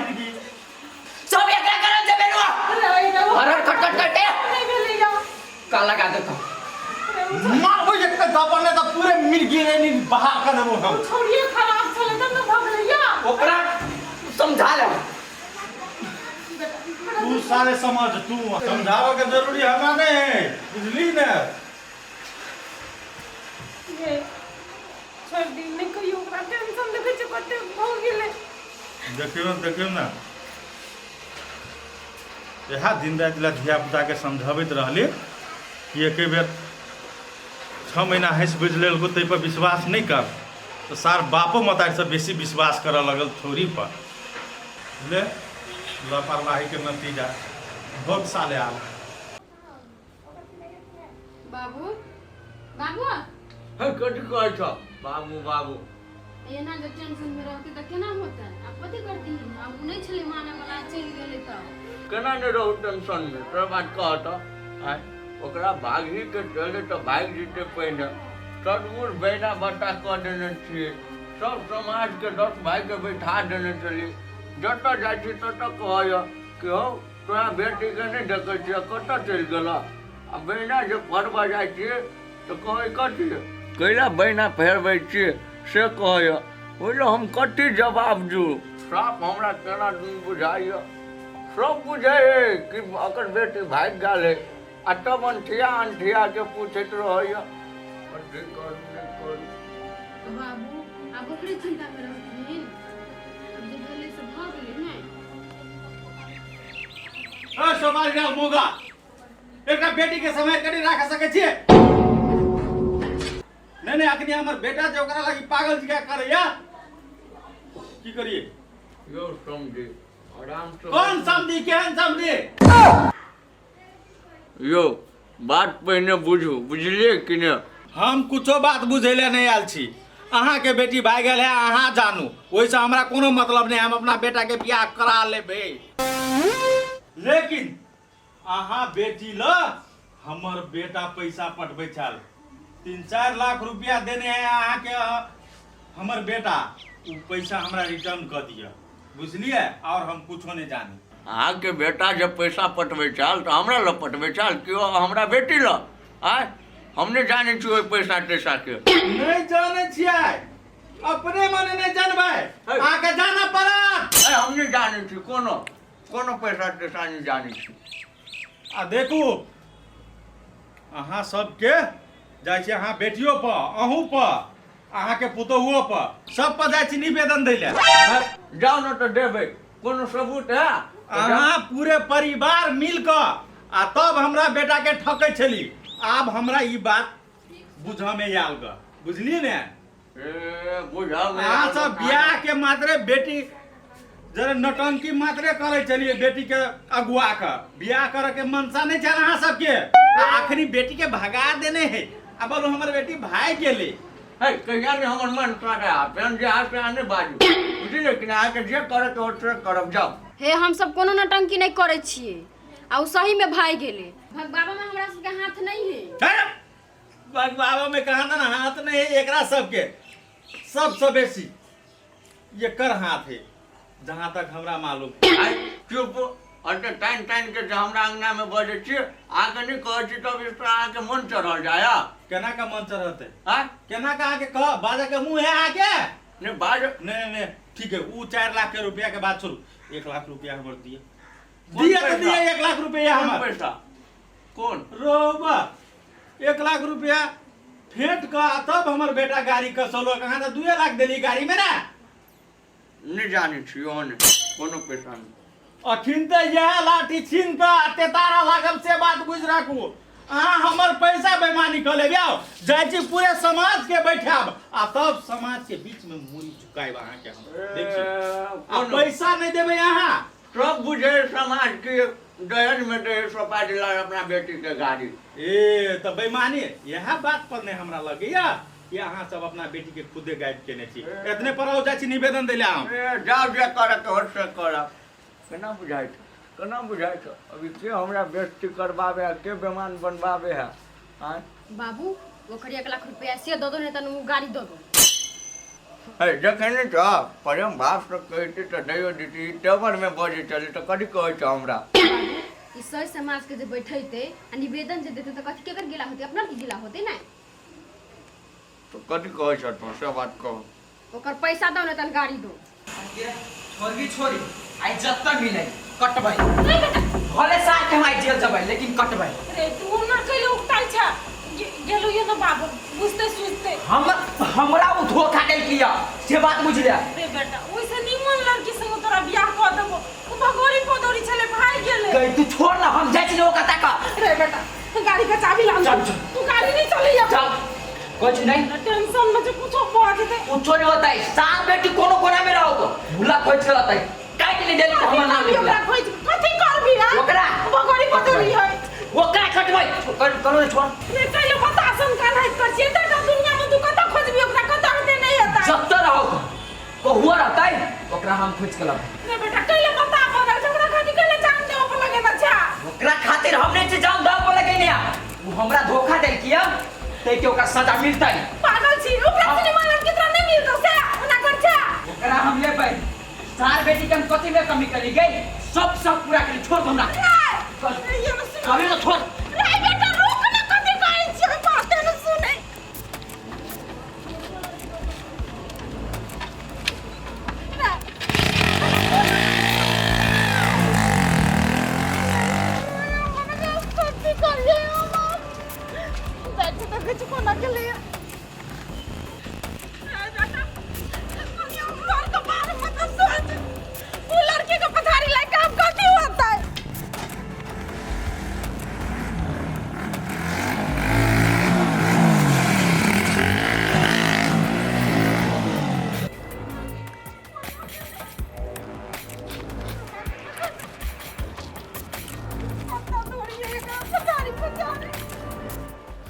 सब एकरा करन से बेलुआ। नहीं नहीं, हर हर खट खट करते। नहीं भेलै या। का लगा देतो। मारबो एक थप्पड़ ने तऽ पूरे मिर्गी रे बहा कर देबो हम। छोड़िए, खराब छलै तब ने भऽ गेलै या। ओकरा समझा ले। तू सारे समझ, तू समझावे के जरूरी हमरा नहीं है, बुझली ने? ये छोड़ दी, नहीं कहियो, ओकरा टेंशन देखै छियै कते भऽ गेलै। देखियौ, देखियौ ने। इएह दिन राति लए धियापुताके समझबैत रहली कि एके बेर 6 महीना हँसि बुझि लेलको ताहिपर विश्वास नहि कर तऽ सार बापो मतारीसँ बेसी विश्वास करऽ लगल छौड़ीपर। ले लापरवाहीके नतीजा भोग साले आल। बाबू बाबू हे कथी कहै छ बाबू बाबू? एना जे टेंशन में रहते तऽ केना होतै? आब कथी करती? आब ओ नहि छलै माने वाला, चलि गेलै तऽ केना नहि रहू टेंशन में? तोरा बात कह तऽ आँय, ओकरा भागही के चले तऽ भागि जेतै। पहिने सदगुर बैना बट्टा कऽ देने छियै, सब समाजके 10 भाइके बैठा देने छलियै। जतऽ जाइ छी ततऽ कहैए कि हौ, तोरा बेटीके नहि देखै छियै, कतऽ चलि गेलऽ? आ बैना जे फरबऽ जाइ छियै तऽ कहै कथी, कैला बैना फेरबै छियै से कहैए। ओहि लए हम कथी जवाब दू? साफ हमरा केना दुन बुझाइए, सब बुझै है कि ओकर बेटी भागि गेल है आ तब अनठिया अनठिया के पूछैत रहैए, कथी करू नहि करू। तऽ बाबू आब ओकरे चिन्तामे रहथिन? आब जे भेलै से भऽ गेलै ने। ए सोमारी लाल मोगा, एकटा बेटी के समय कनि राख सकै छियै? नहीं नहीं, अखनी हमर बेटा जे ओकरा लागी पागल जकाँ करैया, की करिए? यौ समझी, आराम से। कौन समझी? केहन समझी? यौ, बात पहिने बुझू, बुझलियै कि ने? हम कुछो बात बुझै लए नहि आयल छी। अहाँके बेटी भागि गेल है, अहाँ जानू, ओहिसँ हमरा कोनो मतलब नहि। हम अपना बेटाके बियाह करा लेबै, लेकिन अहाँ बेटी ल हमर बेटा पैसा पठबै छल, 3-4 लाख रुपया देने है अहाँके हमर बेटा, ओ पैसा हमरा रिटर्न कऽ दिअ, बुझलियै? और हम कुछो नहि जानी। अहाँके बेटा जब पैसा पटबै छल तऽ हमरा लग पटबै छल कि ओ हमरा बेटी लग? आँय, हम नहि जानै छी ओहि पैसा तैसाके। नहि जानै छियै? अपने मने नहि जानबै, अहाँके जानऽ पड़त। ए, हम नहि जानै छी, कोनो कोनो पैसा तैसा नहि जानै छी। आ देखू, अहाँ सबके जाइ छी, अहाँ बेटियो पर, अहूँ पर, अहाँके पुतोहुओ पर, सब पर जाइ छी निवेदन दै लए। जाउ ने तऽ देबै, कोनो सबूत है? अहाँ पूरे परिवार मिल कऽ आ तब हमरा बेटा के ठकै छली। आब हमरा ई बात बुझऽ में आयल ग, बुझलियै ने? ए, बुझल नहि। अहाँ सब बियाह के मात्रे बेटी जरा नौटंकी मात्रे करै छलियै, बेटी के अगुआ के बियाह करे के मनसा नहीं छल अहाँ सबके। आ अखनी बेटी के भगा देने है आ बोलू हमर बेटी भागि गेलै। है, कहिया ने हमर मन करे आ फेर जे हाथ से नहि बाजू, बुझलियै कि नहि? अहाँके जे करत हो से करब, जाउ। हे, हमसब कोनो नौटंकी नहि करै छियै आ ओ सही में भागि गेलै। भगबाबा में हमरा सबके हाथ नहीं है। है? भगवाबा में कहा ना हाथ नहीं है एकरा सबके, सबसे बेसी एकर हाथ है जहाँ तक हमरा मालूम है। आइ चुप, अते टाइन टाइन के जे हमरा अंगना में बजै छी, अहाँके नहि कहै छी तब इस पर अहाँके मन चढ़ल जाय। केना का मन चढ़ते? आँय? केना का अहाँके कह बाजे के मुंह है अहाँके? नहि बाज। नहीं नहीं नहीं, ठीक है, ऊ 4 लाख के रुपया के बात छोड़ू, 1 लाख रुपया हमर दिए। कोन दिए तो पैसा? दिए 1 लाख रुपया कोन हमर। पैसा? कोन? रोबा, 1 लाख रुपया फेंट कऽ आ तब हमर बेटा गाड़ी कसौलक। अहाँ तऽ 2 लाख देली गाड़ी में ने। नहि जानै छी, ओहन कोनो पैसा नहि। अखन तऽ इएह लाठी छीन कऽ आ तेतारा लागल, से बात बुझि राखू। अहाँ हमर पैसा बेमानी कऽ लेब, आउ जाइ छी पूरे समाज के बैठायब आ तब समाज के बीच में मूड़ी झुकायब अहाँके हम। देखियौ, आ पैसा नहि देबै अहाँ। सब बुझे समाज के दहेज में दहेज सौंपा दिला अपना बेटी के गाड़ी। ए तऽ बेईमानी इएह बात पर नहि हमरा लगैया कि अहाँ सब अपना बेटी के खुदे गायब केने छी। एतने पर आओ, जाइ छी निवेदन दै लए हम। ए, जाउ, जे करऽ के होत से करब। केना बुझाइ छौ, केना बुझाइ छौ अभी के हमरा बेइज्जती करबाबे है, के बेमान बनबाबे है? आँय? बाबू, ओकर 1 लाख रुपया से दऽ दो, नहीं तऽ ओ गाड़ी दऽ दो। है, जखन नहि छौ प्रेम भावसँ कहिती तऽ दैयो दिती। टेबरमे बजै छली तऽ कथी कहै छौ हमरा? बाबू, ई सर समाज के जे बैठेते आ निवेदन जे देते तऽ कथी केकर गिला होते? अपना के गिला होते ने। तऽ कथी कहै छौ तू, से बात कह। ओकर पैसा दो, नहीं तऽ गाड़ी दो। छोड़बी छोड़ी, आइ जतऽ मिलै कटबै, भले साथ हम आइ जेल जबै लेकिन कटबै। रे, तू ना कैले उकताइ छ? गेलो ये ना बाबू, बुझते सुझते। हम हमरा उ धोखा देलकी या, से बात बुझ ले। रे बेटा, ओइसे निमन लड़की संग तोरा बियाह कऽ देबो, ओ भगोरी पदोरी छले, भागि गेलै। गई तू छोड़ ना, हम जाइ छी ने ओकरा ताकऽ। रे बेटा, गाड़ी के चाबी लान। चल, चल। तू गाड़ी नहीं चली अब। चल, कुछ नहीं। टेंशन में जो कुछो भऽ जेतै। कुछो नहीं होता है, साल बेटी कोनो कोना में रहो तो भूला खोज के लतै काहे के लिए देली तो हमर नाम कथी लिखला। ओकरा खोज कथी करबी आ? ओकरा? बगड़ी बदली है। ओकरा खटबै कर करो छोड़। रे कहियो बता सुन कर है कर छियै त दुनिया में तू कतऽ खोजबी ओकरा, कतऽ हेतै नहीं हेतै। जब तक रहो कहुआ रहतै ओकरा हम खोज के लबै। रे बेटा कहिले बता बदल ओकरा खातिर कहिले जान देबऽ पर लगेना छा। ओकरा खातिर हम नहीं छी जान देबऽ पर लगेने, उ हमरा धोखा देलकिया तै के ओकरा सजा मिलतै। पागल छी, ओकरा सिनेमा लड़की तोरा नहीं मिलतौ से ओना कर छा। ओकरा हम लेबै, सार बेटी के हम कथी में कमी करी गई, सब सब पूरा करी छोड़ हमरा। रे ये न सुन। कभी तो छोड़। रे बेटा रुक ना, कथी कहै छी बात न सुनै। कथी करियै हम? बैठ देखै छी कोना के लिए। लड़की के पथारी लाके हम कथी होतै?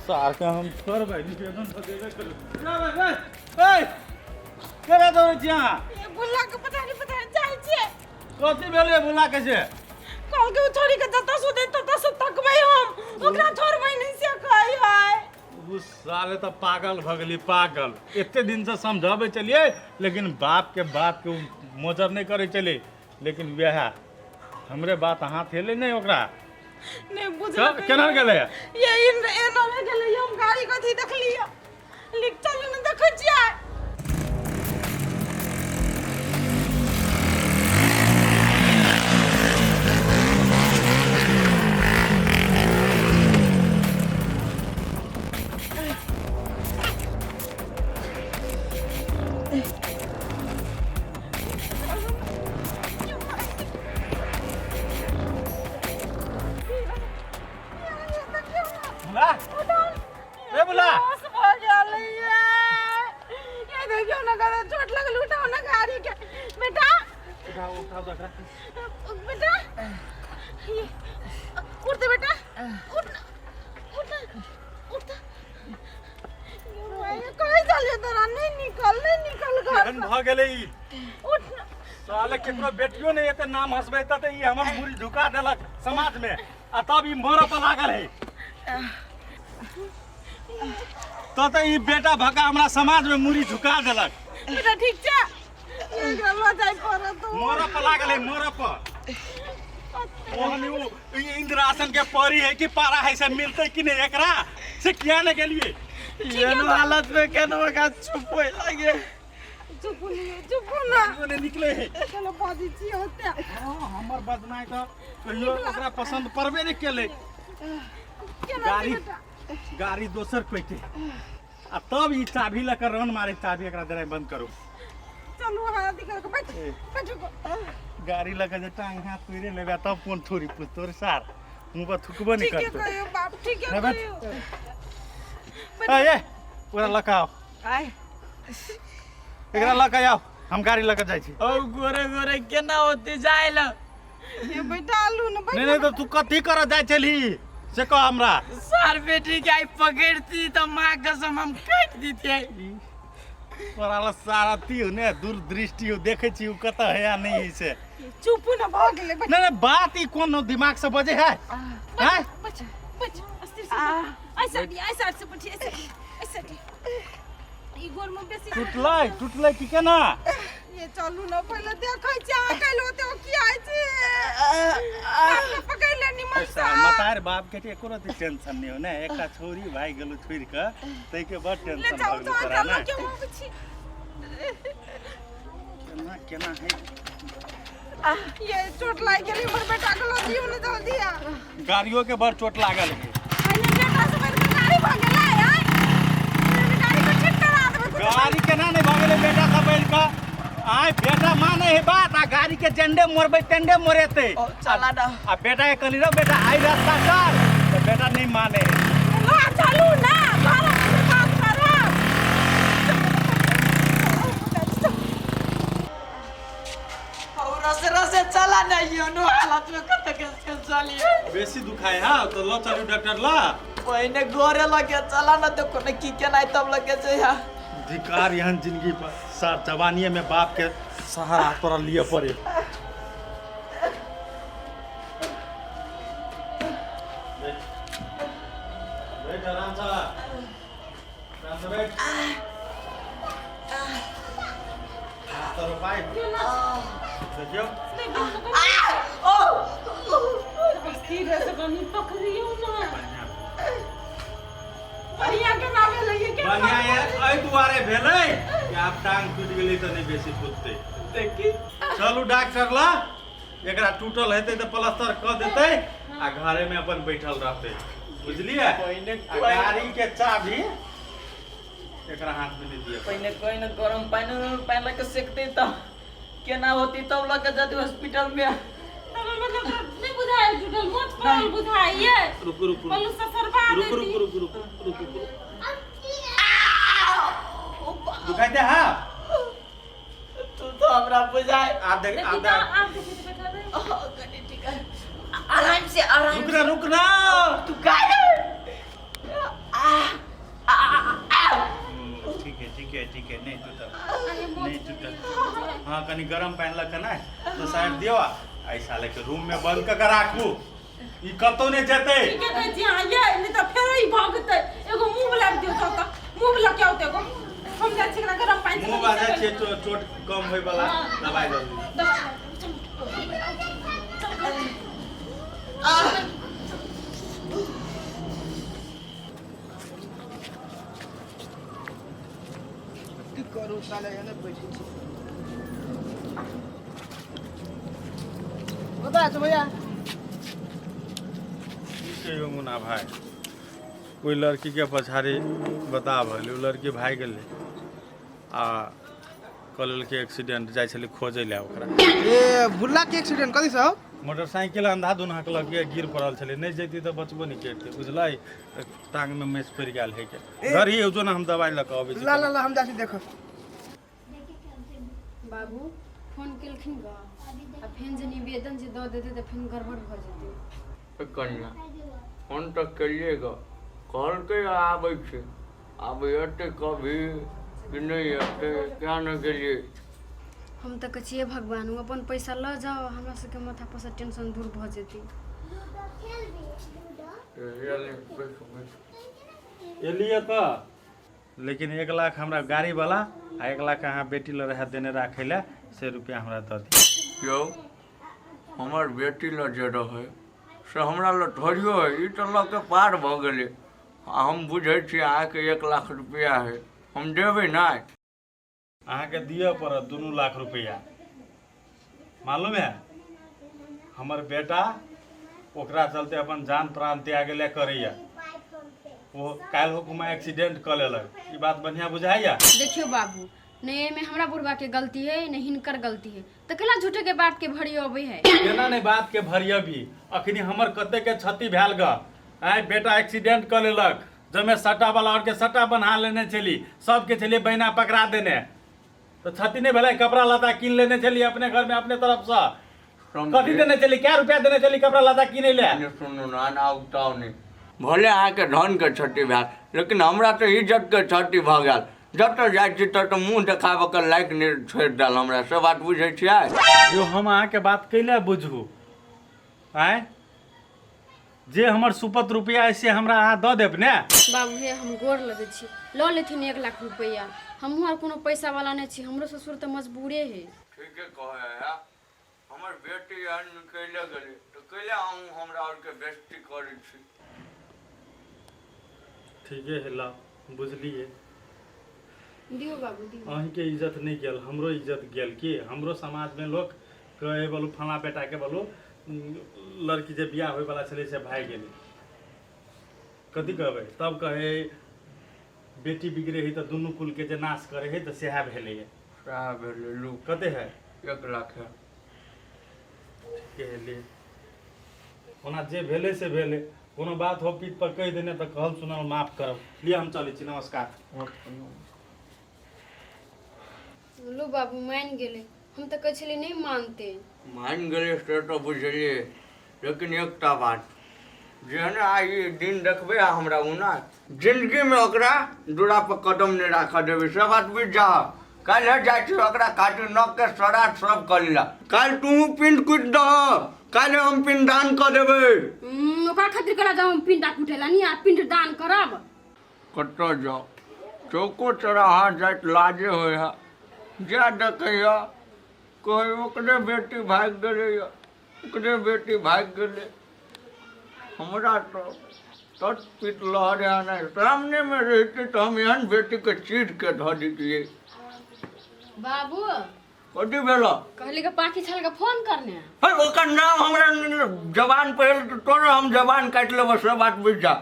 सार के हम छोड़बै निवेदन तऽ देबे करू। ए केना दौड़ै छी अहाँ? ये बुल्ला के पथारी पथारी जाइ छियै। कथी भेलै बुला के से? कहलकै ओ छोड़ी के जतऽ सुतै ततऽ से तकबै हम, ओकरा छोड़बै नहि से कहै है। उ साले तऽ पागल भऽ गेली पागल। एते दिन से समझाबै छलियै लेकिन बाप के बात के उ मोजर नहि करै छलै, लेकिन वएह हमरे बात हाथ हेलै नहि ओकरा। नहि बुझलकै। केना गेलै? ये एना नहि गेलै, हम गाड़ी कथी देखलियै लिख चलू ने देखै छियै। बुला ए बुला बस भऽ गेल ये। ये देखियौ ने कते चोट लगल, उठाउ ने गाड़ी के। बेटा उठाओ उठाओ एकरा। बेटा ये उठ दे बेटा, उठ ना, उठ ना, उठ ना। ये कहीं चलिए तोरा नहीं निकल, नहीं निकल घर केहन भऽ गेलै ई? उठ ना। साले केकरो बेटियो नहि एते नाम हंसबै तऽ ई हमर मुड़ी झुका देलक समाज में, आ तब ई मरऽ पर लागल है। तो ई बेटा भका हमरा समाज में मुड़ी झुका देलक। बेटा ठीक छै? एकरा लऽ जाय पड़त। मरऽ पर लागल है, मरऽ पर। ओहन उ इंद्रासन के परी है कि पारा है से मिलतै कि नहीं एकरा से किया ने गेलिए? एहन हालत में केना ओकरा चुप होय लागे? चुप नहीं, चुप ना। ने निकले है। चलो बाजी छी होते। हाँ, हमर बजनाइ तऽ कहियो ओकरा पसंद पड़बे नहि केलै। केना गाड़ी बेटा? गाड़ी दोसर कोई के, आ तब ई चाभी लऽ कऽ रन मारे, चाभी एकरा देनाइ बंद करू। चलू हाथ निकाल के बैठ बैठ। गाड़ी लऽ कऽ जे टांग हाथ तोड़ि लेबै तब कोन थोड़ी पूछतो रे सार, मुँह पर थुकबो नहि ठीक है करतौ। कहियो बाप, ठीक है रे बैठ। कहियो। ए ए ओकरा लऽ कऽ आओ, आय एकरा लऽ कऽ आउ, हम गाड़ी लऽ कऽ जाइ छी। औ गोरे गोरे केना होते जाय ल? ये बेटा आलू ने बैठ। नहीं नहीं, तो तू कथी करऽ जाइ छलही से कह हमरा। सार बेटी के आई पकड़ती तऽ माँ कसम हम काटि दितियै। तोरा लग सारा ती ने दूरदृष्टि हो, देखै छी उ कतऽ है या नहीं है से। चुप ना भऽ गेलै बैठ। नहीं नहीं, बात ई कोनो दिमाग से बजे है? हैं? बैठ बैठ अस्थिर से बैठ। ऐसा दी, ऐसा से बैठ, ऐसा ऐसा दी। ई गोर में बेसी टूटलै टूटलै कि केना? ये चलू ना पहिले देखै छी अहाँ काल्हि ओते ओ की आइ छी। बाप के पकड़ि ले निमन से। मतार बाप के एको रति टेंशन नहीं हो ने, एकटा छोरी भागि गेलौ छोड़ि कऽ ताहिके बड़ ले टेंशन जाउ भऽ गेलौ तो तोरा चलू ने। के हम छी। केना केना है? ये चोट लागि गेलै हमर बेटा के, लऽ दियौ ने जल्दी आ। गाड़ियो के बड़ चोट लागल है। पहिले बेटा से बढ़ि कऽ गाड़ी भऽ गेलै आँय? गाड़ी के ठीक करा देबै कुछ। गाड़ी केना नहि भऽ गेलै बेटा सब बढ़ि कऽ? आय बेटा माने है बात आ गाड़ी के जेंडे मोरबै तेंडे मोरेते। चला ना। आ बेटा के कहली रो बेटा आई रास्ता कर, तो बेटा नहीं माने। ला चलू ना घर में बात करब। और रसे रसे चला ना, यो नो हालत में कत के चलिए। बेसी दुखाए हां तो लो चलू डॉक्टर ला। पहिने गोरे लगे चला ना तो कोने की के नहीं तब लगे छै। हां धिकार यहन जिंदगी पर सार जवानी में बाप के सहारा तोरा लिए पड़े। बैठ आराम से, आराम से बैठ। तोरो पाइप देखियो। धीरे से कनी पकड़ियो ना। बढ़िया के ना भेलै के बढ़िया एहि दुआरे भेलै कि आब टांग टूटि गेलै तऽ नहि बेसी कुदतै। देखी चलू डॉक्टर ला, एकरा टूटल हेतै तऽ प्लास्टर कऽ देतै आ घरे में अपन बैठल रहतै, बुझलियै? पहिने आ गाड़ी के चाबी एकरा हाथ में नहीं दिए। पहिने कोई न गरम पानी पानी लगे सेकते त केना होती तब लगे जदी हॉस्पिटल में। तब मतलब नहीं बुझाय जुटल मोच पड़ल बुझाइए। रुकू रुकू पलू ससरबा रुकू देती। रुकू रुकू रुकू रुकू रुकू दुखाइ दे। हाँ तू तो हमरा बुझाय। आप देख देखी आप तो देख। आप देखी तो बैठा दे। कनी ठीक है, आराम से आराम। रुक ना रुक ना तू काहे आ आ आ ठीक है ठीक है ठीक है, नहीं टूटल नहीं टूटल। हाँ कनी गरम पानि लग के ना तो साइड दियो। ऐ साले के रूम में बंद क के राखू, ई कतौ नहीं जेतै। ठीक है कहै छी अहाँ ये नहीं तो फेर ई भागतै। एगो मुँह लग दियो तो मुँह लग के औते एगो हम जाइ छी एकरा गरम पानि से मुँह बाजै छै चोट कम होय वाला दवाई दऽ दियौ। दवाई चलू चलू। की करू साले एने बैठे छी। कतऽ छै भैया? की कहियो मुन्ना भाई, कोई लड़की के पछाड़ी बता भेलै, ओ लड़की भागि गेलै आ कऽ लेलकै एक्सीडेंट। जाइ छलै खोजै लए ओकरा। ए भुल्ला के एक्सीडेंट कथी से हो? मोटरसाइकिल अंधाधुन हकलक गिर पड़ल छलै, नहि जैती तऽ बचबो नहि करितै, बुझलै? टांग में मेच पड़ि गेल है के। घर ही जो ना हम दवाई लऽ कऽ अबै छी। ला ला ला हम जाइ छी देखऽ। बाबू फोन केलखिन ग आ फेन जे निवेदन जे दऽ देतै तऽ फेन गड़बड़ भऽ जेतै। कन्या फोन तऽ केलियै ग, कहलकै आबै छै, आब एतै कभी कि नहि एतै क्या नहि गेलियै। हम तऽ कहै छियै भगवान ओ अपन पैसा लऽ जाओ, हमरा सबके माथा पर से टेंशन दूर भऽ जेतै। एलियै तऽ लेकिन 1 लाख हमरा गाड़ी वाला आ 1 लाख अहाँ बेटी लऽ रहै देने राखै लए, से रुपया हमरा दऽ दिअ। यौ हमर बेटी लऽ जे रहै से हमरा लऽ थोड़ियो है, ई तऽ लऽ के पार भऽ गेलै। आ हम बुझै छी अहाँके 1 लाख रुपया है, हम देबै नहि। अहाँके दिअ पड़त 2 लाख रुपया। मालूम है हमर बेटा ओकरा चलते अपन जान प्राण त्याग ले करैया, ओ काल्हि हुकुमा एक्सीडेंट कऽ लेलक, ई बात बढ़िया बुझाइया? देखियो बाबू नहीं एहिमे हमरा बुढ़बा के गलती है नहीं हिनकर गलती है, तऽ केला झूठे के बात के भरी अबै है? केना नहीं बात के भरियबी, अखनी हमर कते के क्षति भेल ग। आइ बेटा एक्सीडेंट कऽ लेलक, जमे सट्टा वाला और के सट्टा बन्हा लेने छली, सबके छलियै बैना पकड़ा देने, तऽ क्षति नहीं भेलै? कपड़ा लत्ता कीन लेने छली अपने घर में अपने तरफ से, कथी देने छली, क्या रुपया देने छली कपड़ा लत्ता किनै ले? सुनू ना उगताउ नहीं, भले अहाँके धन के क्षति भेल लेकिन हमरा तऽ इज्जत के क्षति भऽ गेल। जतऽ जाइ छी ततऽ मुँह देखाबऽ के लायक नहि छोड़ि देल हमरा, से बात बुझै छियै? यो हम अहाँके बात कैले बुझू, आँय जे हमर सुपत रुपया है से हमरा अहाँ दऽ देब ने? बाबू हे हम गोर लगै छी, लऽ लेथिन 1 लाख रुपया, हमहूँ आर कोनो पैसा वाला नहि छी, हमरो ससुर तऽ मजबूरे है। ठीके कहै है, हमर बेटी एहन निकलि गेलै तऽ कैले अहूँ हमरा आरके बेइज्जती करै छी? ठीके है ला बुझलियै। दियौ बाबू दियौ। अहीँके इज्जत नहि गेल, हमरो इज्जत गेल। की हमरो समाजमे लोक कहे बोलू फलाँ बेटाके बोलू लड़की जे बियाह होयवला छलै से भागि गेलै, कथी कहबै? तब कहे बेटी बिगड़े है तऽ दुनू कुलके जे नाश करे है, तऽ सएह भेलैए। सएह भेलै लू। कते है? 1 लाख है। के ले, ओना जे भेलै से भेलै, कोनो बात हो पीठ पर कहि देने तऽ कहल सुनल माफ करब। लिअ, हम चलै छी, नमस्कार। लू बाबू, मानि गेलै। हम तऽ कहै छलियै नहि मानतै। मानि गेलै से तऽ बुझलियै, लेकिन एकटा बात, जेहन आइ ई दिन देखबै आ हमरा ओना जिन्दगीमे ओकरा दूरा पर कदम नहि राखऽ देबै, से बात बुझि जा। काल्हि जाइ छी ओकरा काटि नखके सराट सब कऽ लिअ। काल्हि तू पिंड कुटि दह, काल्हि हम पिंडदान कऽ देबै। ओकरा खातिर करा जाउ हम पिंडा कुटेला नी आ पिंड दान करब। कतऽ जाउ, चौको चौराहा जाइत लाजे होइ है। जा देखैया कहै ओकरे बेटी भागि गेलैया, ओकरे बेटी भागि गेलै। हमरा तऽ तत पीत लहर है नहि, सामनेमे रहितै तऽ हम एहन बेटीके चीरके धऽ दैतियै। बाबू। कथी भेल? कहली के पाखी छल के फोन करने। है, ओकर नाम हमरा जबान पर एल तऽ तोरो हम जबान काटि लेबो, से बात बुझि जा।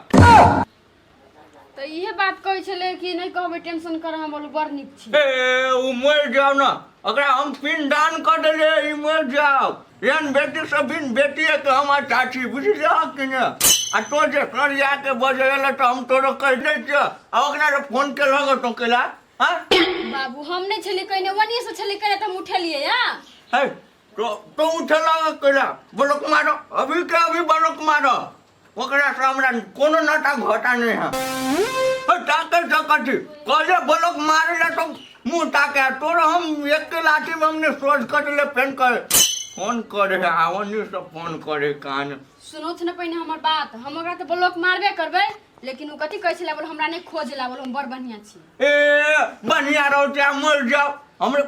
तऽ इहे बात कहै छलै कि नहि कहबै टेंशन कर, हम बोलू बड़ नीक छी। ए, ओ मरि जाओ ने, ओकरा हम पिंडदान कऽ देलियै, ई मरि जाओ। एहन बेटी से बिन बेटिए के हम अच्छा छी, बुझलियै कि ने? आ तो जे सरिया के बजै एलै तऽ हम तोरो कहि दै छियै। आ ओकरा जे फोन केलहक तो केला हँ? बाबू, हम नहि छलियै कहने, ओनिये से छलियै कहने तऽ हम उठेलियै या। है, तो उठेलक केला? ब्लॉक मारो अभी के अभी, ब्लॉक मारो। ओकरा से हमरा कोनो नाता घाटा नहीं है। ताके सकती कहले ब्लॉक मारे ला तो मुंह ताके तोर हम एक के लाठी में हमने सोच कर ले। फोन कर, फोन करे है, आवनी से फोन करे कान। सुनो ने पहिने हमर बात, हम ओकरा तऽ ब्लॉक मारबे करबै, लेकिन ओ कथी कहै छलै, बोल हमरा नहि खोजला, बोल हम बड़ बढ़िआँ छी। ए, बढ़िया रहो चाहे मर जाओ, हमरे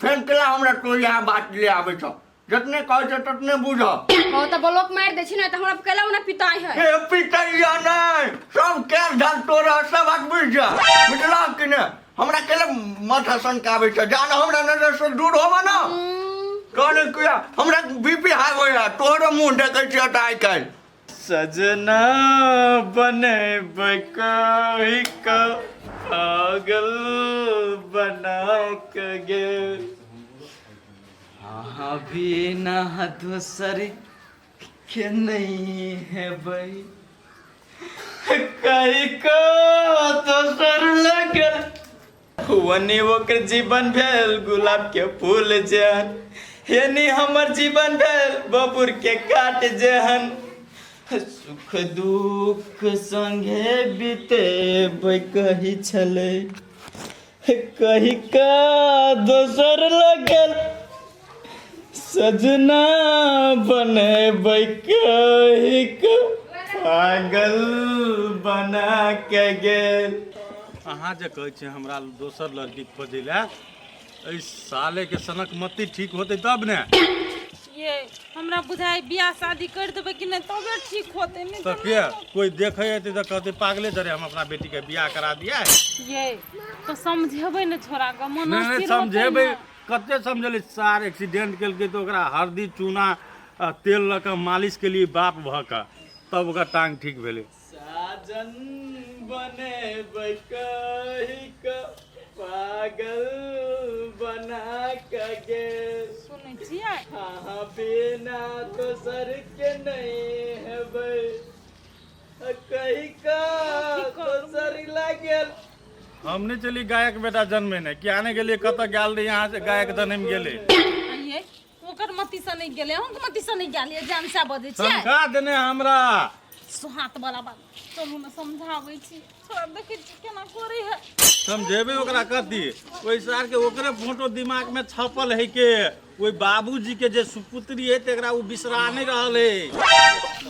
फेन केला हमरा तो यहाँ बात ले आबै छौ? जतने कहै छौ ततने बुझ। हो तऽ ब्लॉक मारि दै छी ने तऽ हमरा केला ओना पिताइ है। ए, पिटैया नहि, सब कैल धल तोरा, सब बात बुझि जा, बुझलह कि ने? हमरा केले माथा सनकाबै छ? जा ने, हमरा नजर से दूर होबऽ ने। कहने किया हमरा बीपी हाई होइ है, तोहरो मुँह देखै छियै तऽ आइ काल्हि। सजना बनेबै कहि कऽ पागल बना के गेल। अहाँ बिना दोसर के नहीं हेबै कहि कऽ दोसर लगल। वनी ओकर जीवन भेल गुलाब के फूल जेहन, यानी हमर जीवन भेल बबूर के काट जेहन। सुख दुख संगे बितेबै कही छलै, कही का दोसर लगल। सजना बनेबै कही के पागल बना के गेल। अहाँ जे कहै छियै हमरा दोसर लड़की खोजै लए, एहि सालेके सनक मत्ती ठीक होतै तब ने। ये हमरा बुझाइ बियाह शादी कर देबै कि नहि तबे ठीक होतै, नहि तऽ के कोई देखे एतै तऽ कहतै पागले जरे हम अपना बेटी के बियाह करा दिया। ये तो समझेबै ने छोरा के मन नहि नहि अस्थिर होतै। समझेबै ने। कते समझेली। सार एक्सीडेंट केलकै तऽ ओकरा हरदी चूना आ तेल लऽ कऽ मालिश केलियै बाप भऽ कऽ, तब ओकर टांग ठीक भेलै। साजन बनेबै कहि कऽ पागल बना कऽ गेल। सुनै छियै? अहाँ बिना दोसर के नहि हेबै कहि कऽ दोसर लागल। हम नहि चली गायक बेटा जन्मे ने किया नहि गेलियै, कतऽ गेल रही यहाँ से गायक जन्म गेलै। ये ओकर मती से नहीं गेलै, अहूँके मती से नहीं गेलियै, जान से बजै छियै। समझा देने हमरा। सुहात वाला बात, चलू ने समझाबै छी छोरा, देखै छी केना करै है। समझेबै ओकरा कथी? ओहि सारके ओकरे फोटो दिमाग में छपल है के ओहि बाबूजी के जे सुपुत्री है, तकरा ओ बिसरा नहीं रहल है।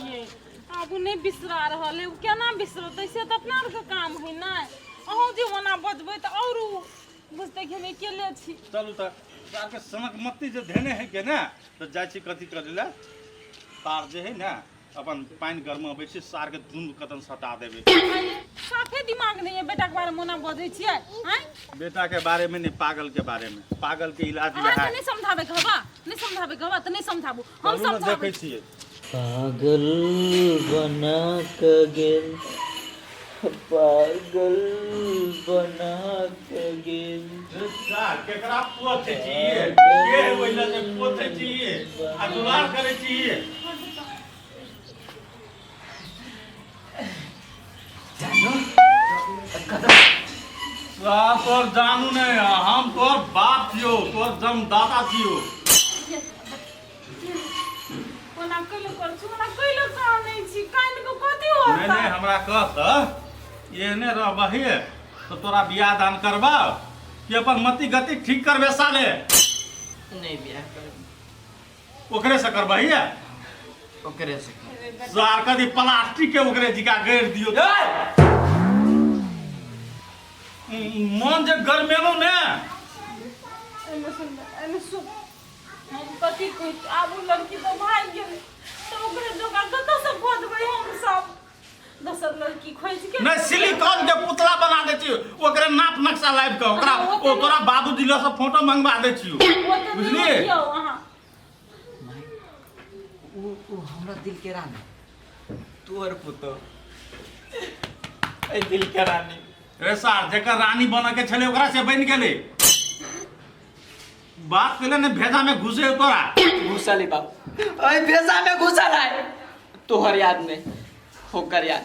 ये आब ओ नहि बिसरा रहल है, ओ केना बिसरतै? से तऽ अपना आरके काम है ने। अहूँ जे ओना बजबै तऽ आओर ओ बुझतै कि हम अकेले छी। चलू तऽ सारके सनक मत्ती जे धेने है के ने, तऽ जाइ छी कथी करै लए, तार जे है ने अपन पानि गरमबै छी, सारके दुनू कदम सटा देबै। साफे दिमाग नहीं है बेटा के बारे में ओना बजै छियै आँय? बेटा के बारे में नहीं, पागल के बारे में, पागल के इलाज अहाँके है। नहि समझाबै के हवा, नहि समझाबै के हवा तऽ नहि समझाबू, हम चलू ने। समझाबै। देखै छियै। पागल बना कऽ गेल। पागल बना के गेल। केकरा पोथे छियै? के ओइला जे पोथे छियै आ दुलार करै छियै? साहब तोर जानू नहीं, हम तोर बाप छियो, तोर जन्मदाता छियो। ओना कैलो कर छी, ओना कैलो कानै छी, कान के कथी होता? नहीं नहीं, हमरा कह त एहने रहबही तो तोरा बियाह दान करबा कि अपन मति गति ठीक करबे साले? नहीं बियाह करब। ओकरे से करबही? ओकरे से करब। सार कदी प्लास्टिक के ओकरे जिका गैर दियो। मन जे गरमेलो ने। एने सुन, एने सुन, हम कथी कहै छी, आब ओ लड़की तऽ भागि गेलै तऽ ओकरे जोगार कतऽसँ खोजबै हम सब? दोसर लड़की खोजि के नहीं, सिलिकॉन के पुतला बना दै छियो, ओकरे नाप नक्शा लाबि के ओकरा हाँ, ओ तोरा बाबूजी लग से फोटो मंगवा दै छियो। ओते नहि। बुझलिए? रोकियौ अहाँ। ओ हमरा दिल के रानी, तोहर पुतो ए दिल के रानी। रे सार, जेकर रानी बन के छले ओकरा से बन गेलै। बात केले ने भेजा में घुसे तोरा। घुसली बाबू, ओए भेजा में घुसल है तोहर याद में, होकर याद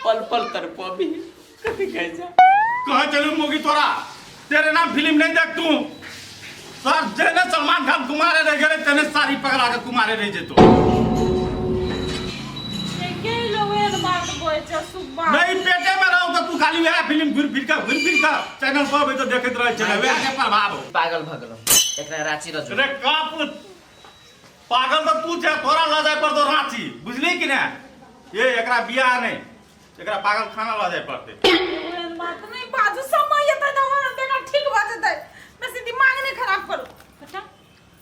पल पल तरपो भी कभी कह जा। कहे चलू मोगी तोरा तेरे नाम फिल्म नहीं देख तू। सर जेने सलमान खान कुमारे रह गेले तेने सारी पकड़ा के कुमारे रह जेतो। के लोग एहन बात बोलै छै सुब्बा? नहीं, पेटे में रहू तो तू खाली वह फिल्म घुर फिर का घुर फिर का चैनल पर अबै तो देखैत रहै छलै, वएह के प्रभाव हो। पागल भऽ गेलहुँ, एकरा रांची रजू। रे काप पागल तो तू छै, तोरा लऽ जाय पड़तो रांची, बुझली कि ने? ये एकरा बियाह नहीं, एकरा पागल खाना लऽ जाय पड़तै। एहन बात नहीं बाजू, समय एतै तऽ हमर बेटा ठीक भऽ जेतै। बेसी दिमाग नहीं खराब करू। बेटा,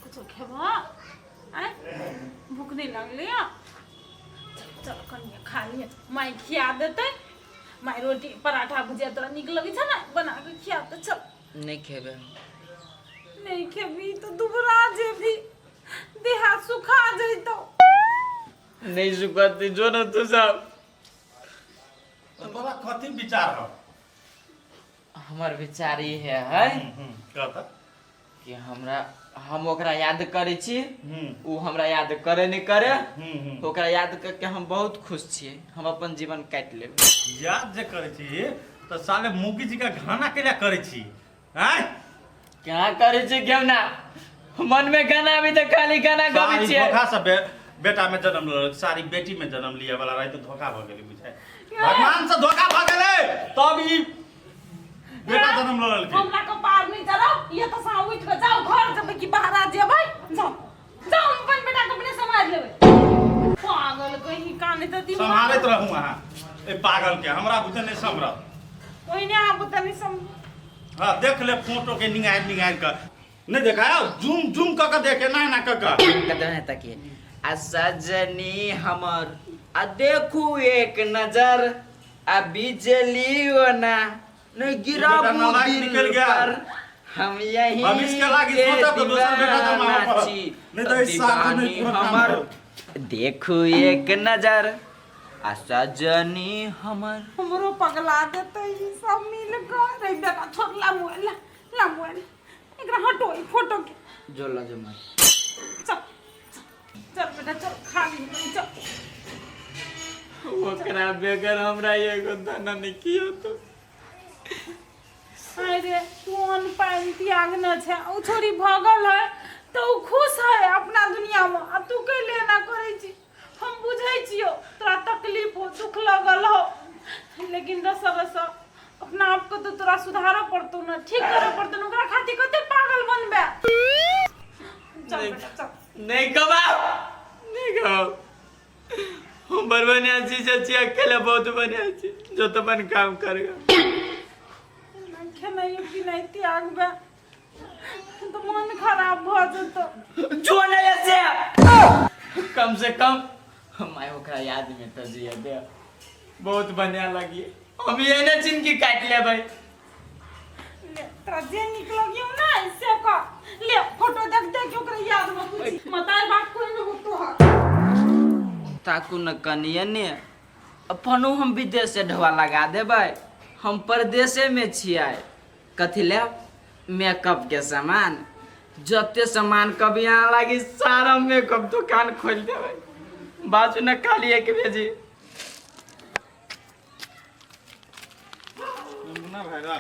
कुछो खेबह? आँय, भूख नहीं लागलै? चल चल, कनिए खा लिअ, माय खिया देतै। माय रोटी पराठा भुजिया तोरा नीक लगै छै ने, बना कऽ खिया दे, चल। नहीं खेबै हम। नहीं खेबी तो दुबरा जेबी, देह हाथ सुखा जैतौ। नहीं सुखती, जो न तू सब। तो तोरा कथी विचार हो? हमर विचार ई है है कहता कि हमरा हम ओकरा याद करै छी, उ हमरा याद करे नहीं करे, ओकरा याद करके हम बहुत खुश छियै, हम अपन जीवन काटि लेबै। याद जे करै छी तऽ साले मुगी जी का घाना केला करै छी आँय? क्या करै छी केना मन में गाना अभी तऽ खाली गाना गबै सारी छियै। धोखा से बेटा में जन्म लेलक, सारी बेटी में जन्म लिये वाला रहे तऽ धोखा भऽ गेलै, बुझाइ भगवान से धोखा भऽ गेलै तब ई बेटा जन्म लेलकै। हमरा कपार नहीं जराओ, ये तो सा उठ के जाओ, घर जेबै कि बाहर जेबै? जाओ जाओ, हम अपन बेटा के अपने संभाल लेबै। पागल कहीं काने तऽ दिमाग सम्हारैत रहू अहाँ एहि पागल के, हमरा बुझे नहि सम्हरत। ओहिने आबू तनी सम हाँ, देख ले फोटो के निगार निगार के नहीं देखा, जूम जूम क के देखे ना ना क के कदम है तकिए आ सजनी हमर आ देखू एक नजर आ बिजली ओना नहीं गिराबू बेटा नालायक दिल निकल गया। पर हम यही भविष्य के लागी के सोचब तो दोसर बेटा दीवाना जमाबऽ पड़त। छी। नहीं तो इस साल तो नहीं दीवानी पूरा काम हमर करत। देखू एक नजर आ सजनी हमर। हमरो पगला देतै ई सब मिल कऽ। रे बेटा, छोड़, ला मोबाइल, ला ला मोबाइल, एकरा हटो ई फोटो के। जो ला जो मार। चल चल बेटा चल, खा ली, चल। ओकरा बगैर हमरा एगो दाना नहीं कियो तो। अरे तू अन्न पानि त्याग न छै, ओ छोरी भगल है तऽ ओ खुश है अपना दुनिया में, आ तू कैले एना करै छी? हम बुझै छियौ तोरा तकलीफ हो, दुख लगल हो, लेकिन रस रस अपना आपके तो तोरा सुधारऽ पड़तौ ने, ठीक करऽ पड़तौ ने। ओकरा खातिर कते पागल बनबे? चल बेटा चल। नहीं कबाब नहीं कबाब, हम बड़ बढ़िया छी चाची, अकेले बहुत बढ़िया छी, जो तो अपन काम करेगा। खेनाइ पिनाइ त्यागबे तऽ मन खराब भऽ जेतौ। जो नहीं ऐसे कम से कम मैं ओकरा याद में तो जिया दे, बहुत बढ़िया लगी, हम ये ने जिंदगी काट ले भाई। ले, तोरा जे नीक लगियौ ने से कर ले, फोटो देख देख के ओकरा याद में पूछी मतार बात कोई न होतो है। ताकू न कनिए ने अपनो हम विदेश से ढोआ लगा देबै। हम परदेशेमे छियै। कथी लेब? मेकअप के सामान, जते सामान कभी यहाँ लागी सारा मेकअप दुकान खोल देबै। बाजू ने खाली एक भेजी। मुन्ना भाई रा।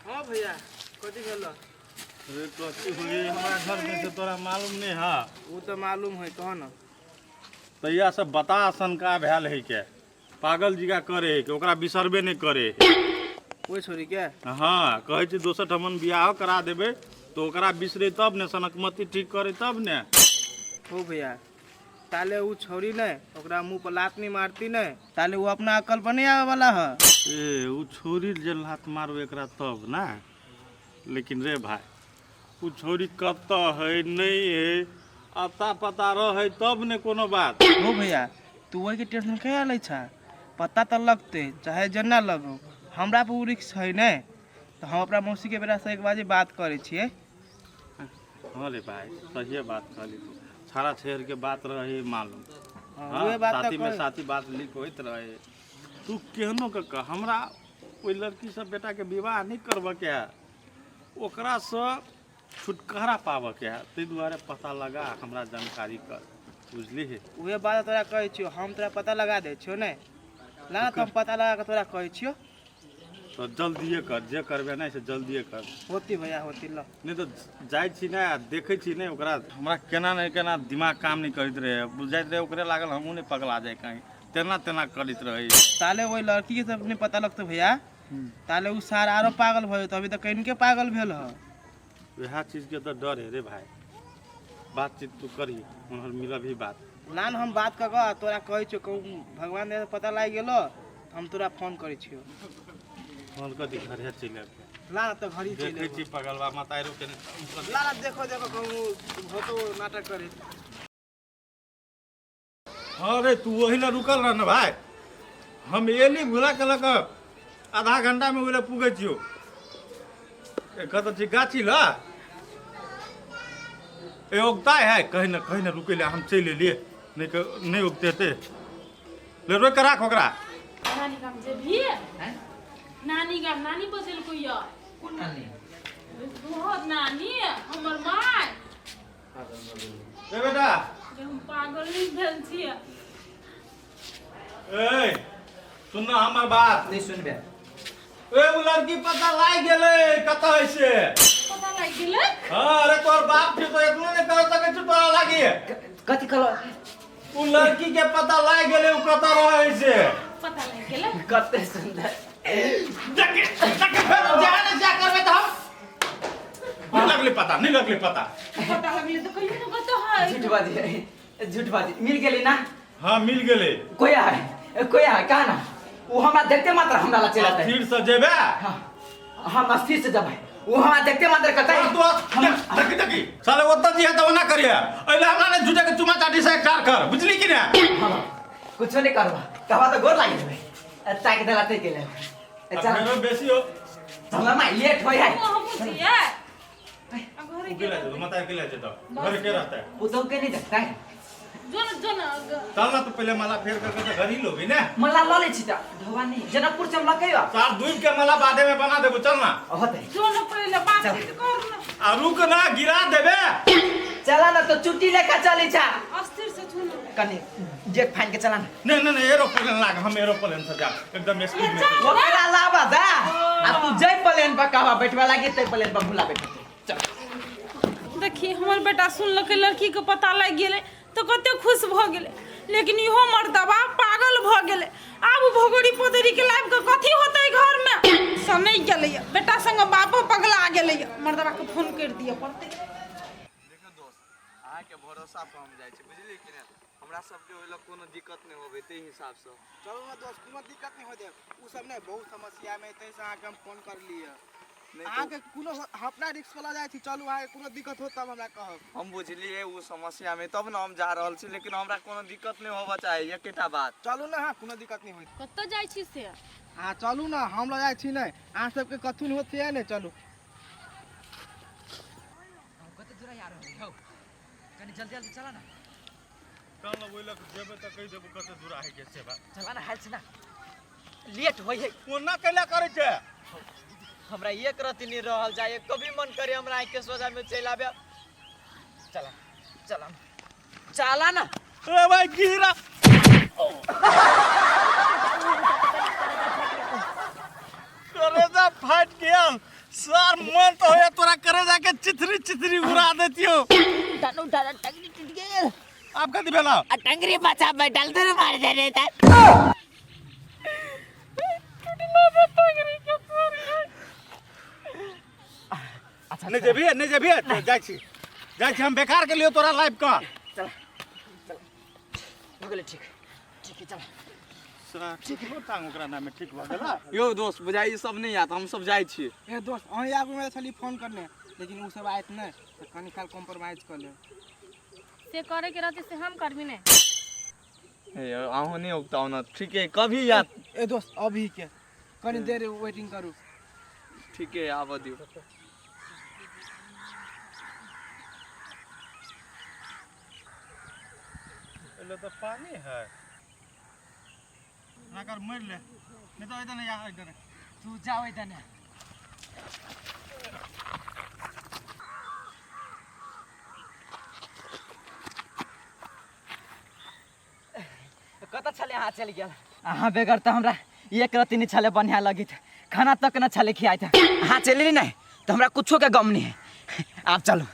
हाँ भैया, कथी भेल? अरे कथी होई हमरा घर में से तोरा मालूम नहीं है? ओ तऽ मालूम है, कह न। तैया सब बता शंका भेल है के पागल जिगा करे है के ओकरा बिसरबे नहीं करे है। ओहि छोरी के? हाँ, कहै छी दोसर ठमन बियाहो करा देबै तो ओकरा बिसरे तब ने, सनकमती ठीक करे तब ने। हो भैया, ताले उ छौरी ने ओकरा मुंह पर लात नहीं मारती ने ताले उ अपना अकल पर नहीं आवे वाला है। ए उ छोरी जे लात मारू एकरा तब ना, लेकिन रे भाई उ छोरी कतऽ है नहीं है अता पता रहे तब ने कोनो बात। हो भैया, तू वही के टेंशन क्या लै छा? पता तो लगते चाहे जना लगो, हमरा पर उ रिक्स है ने, तो हम अपना मौसी के बेटा से एक बार बात करे छियै। हाँ रे भाई, सही बात कहली तू, छाड़ा छेड़ के बात रहे मालूम। हाँ, उहे बात तऽ साथी में कहे। साथी बात लीक होइत रहे। तू केहनो के कह, हमरा ओहि लड़की सब बेटा के विवाह नहीं करबऽ के है, ओकरा से छुटकारा पाबऽ के है, ताहि दुआरे पता लगा हमरा जानकारी कर, बुझली? उहे बात तोरा कहै छियो, हम तोरा पता लगा दै छियो ने ना, तो हम पता लगा के तोरा कहै छियो। तो जल्दिए कर, जे करबे नहीं से जल्दिए कर। होती भैया, होती ल। नहीं तो जाइ छी ने आ देखै छी ने ओकरा, हमरा केना नहि केना दिमाग काम नहीं करैत रहे, बुझाइत रहे ओकरे लागल हमहूँ नहीं पगला जाए कहीं, तेना तेना करैत रहे। ताले वही लड़की के सब नहीं पता लगतो भैया, ताले उ सार आरो पागल भऽ जेतौ, अभी तऽ कनिके पागल भेल ह। वएह चीजके तऽ डर है रे भाई। बातचीत तू करी, उम्हर मिलबही बात। ना न, हम बात कऽ कऽ तोरा कहै छियौ, कहूँ भगवान दया से पता लागि गेलो तऽ हम तोरा फोन करै छियौ। फोन कऽ दी, घरे चलि आबि। ला न तऽ घरी चलि देखै छी पगलवा मातारो के। ला न, देखो देखो, कहूँ होतो नाटक करे। हाँ रे, तू वही ला रुकल रह न भाई, हम एली घुरा के लऽ कऽ आधा घंटा में ओहि पुगै छियौ। ए कतऽ छी? गाछी ल ए उगता है कहीं न कहीं न, रुकै ले, हम चलि एलियै, नहीं नहीं उगते ते ले रोक के राख ओकरा। नानी गाम जेबही? नानी गाम नानी बजेलको य। कोन नानी? तोहर नानी, हमर my. ए बेटा, जे हम पागल नहीं भेल छियै। ए सुन ना हमर बात। नहीं सुनबे। ए उ लड़की पता लागि गेलै कतऽ है से। पता लागि गेलै? हाँ, अरे तोहर बाप छै तो एतनो नहि कर सकै छै तोरा लागि। कथी कहलो? उ लड़की के पता लागि गेलै उ कतऽ रहै छै। पता लागि गेलै? कते सुंदर। देख देख, फेर जा ने जा करबै तऽ हम नहीं लगले पता, नहीं लगले पता। पता लगलै तऽ कहियो ने कतऽ है। झूठ बाजी, झूठ बाजी। मिल गेली ना? हाँ, मिल गेलै। कोई है, कोई है कहा ना, वो हमरा देखते मात्र हमरा ला चला फिर से जेबे? हाँ, हम अस्थिर से जबै, वो हमरा देखते मात्र कहते। तो देखी देखी साले ओतऽ जी है तऽ ओना करिए, एहिले हमरा ने झूठे के चुमा चाटी से एककार कर, बुझली कि ने? हाँ, कुछो नहीं करबा, कहबा तो गोर लागि जेबै, ताकि देला ते गेले। चल। फेरो बेसी हो। चल ना, लेट होय है। हमहूँ छियै आ घरे। के ले जेतो माता के ले जेतो, घरे के रहता है? पुतहु के नहीं देखता है। जो न जो न। चल ना, तू पहले मला फेर करके तो घर ही लोगी ने। मला ल ले छी त ढोवा नहीं, जनकपुर से हम लकै चार दूध के मला बादे में बना देबो, चल ना। होते। जो न, पहिले बातचीत कर न। आ रुक ना, गिरा देबे। चला ना तो चुट्टी लेकर चली छा। अस्थिर से छू न। कनी जेक फाइन के चला ना। नहीं नहीं नहीं, एरोप्लेन लाग, हम एरोप्लेन से जा एकदम स्पीड में। ओकरा लाबा दा आ तू जै प्लेन पर कहबा बैठवा लागी तै प्लेन पर भुला बैठते, चल। देखी, हमर बेटा सुनलकै लड़की के पता लागि गेलै तऽ कते खुश भऽ गेलै, लेकिन इहो मर्दबा पागल भऽ गेलै। आब भोगरी पोदरी के लाबि कऽ कथी होतै घरमे से नहि गेलैया। बेटा संगे बापो पगला गेलैया। मर्दबा के फोन करि दिअ पड़तै। देखियौ दोस्त, अहाँके भरोसा पर हम जाइ छी, बुझलियै कि नहि? हमरा सबके ओहि लए कोनो दिक्कत नहि होबै ताहि हिसाबसँ। चलू ने दोस्त, कोनो दिक्कत नहीं हो देब। उ सब ने बहुत समस्या में ताहि से अहाँके हम फोन करलियै। नहि तऽ अहाँके कोनो अपना रिस्क पर लऽ जाइ छी, चलू, अहाँके कोनो दिक्कत हो तब हमरा कहब। हम बुझलियै ओ समस्यामे तब ने हम जा रहल छी, लेकिन हमरा कोनो दिक्कत नहि होबऽ चाही, एकेटा बात। चलू ने अहाँ, कोनो दिक्कत नहीं होत। कतऽ जाइ छी से? अहाँ चलू ने, हम लऽ जाइ छी ने, अहाँ सबके कथू नहि होत से ने, चलू। कते दूर यार हो, कनी जल्दी जल्दी चला ना। कान ओहि लग जेबै तऽ कहि देबो कते दूर आहे के से बात। चला ना, हाल से ना लेट होइ है। ओना कैला करै छै? हमरा एक रति नहीं रहल जाए, कभी मन करे हमरा आँख के सोजा में चलि आबे। चला चला चला ना। ए भाई गिरा करेजा फाट गेल सर, मन तो होया तोरा करेजा के चिथरी चिथरी उड़ा देतियो। उठाना उठाना, टंगरी टूट गेल। आप कथी भेला? आ टंगरी बचा बैठल तो मार दे रे ता। अच्छा नहीं जेबी, नहीं जेबी, तो जाइ छी, जाइ छी हम बेकार के लिए तोरा लाइफ का। चला चला, हो गेलै, ठीक ठीक है, चला। सर ठीक हो, टांग ओकरा नामे ठीक भऽ गेला। यौ दोस्त, बुझाइ ई सब नहि आयत, हम सब जाइ छी। ए दोस्त, अहीं आगूमे छली फोन करने, लेकिन ओ सब आयत नहि तऽ कनी काल कॉम्प्रोमाइज कऽ लेब। से करे के रहते से हम करबी नहीं। हे यौ, अहूँ नहि उगताउ ने, ठीक है कभी आयत। ए दोस्त, अभी के कनी देर वेटिंग करू। ठीक है, आबऽ दियौ। एले तऽ पानी है ना, कर मर ले, नहीं तो इधर नहीं आ, इधर तू जाओ इधर ने। कतऽ छलै अहाँ? चलि गेल अहाँ बेगर तऽ हमरा एक रत्ती नहि छलै बढ़िआँ लगित, खाना तक न छलै खियाइत। अहाँ चलि नहि तऽ हमरा कुछो के गम नहि है। आब चलू,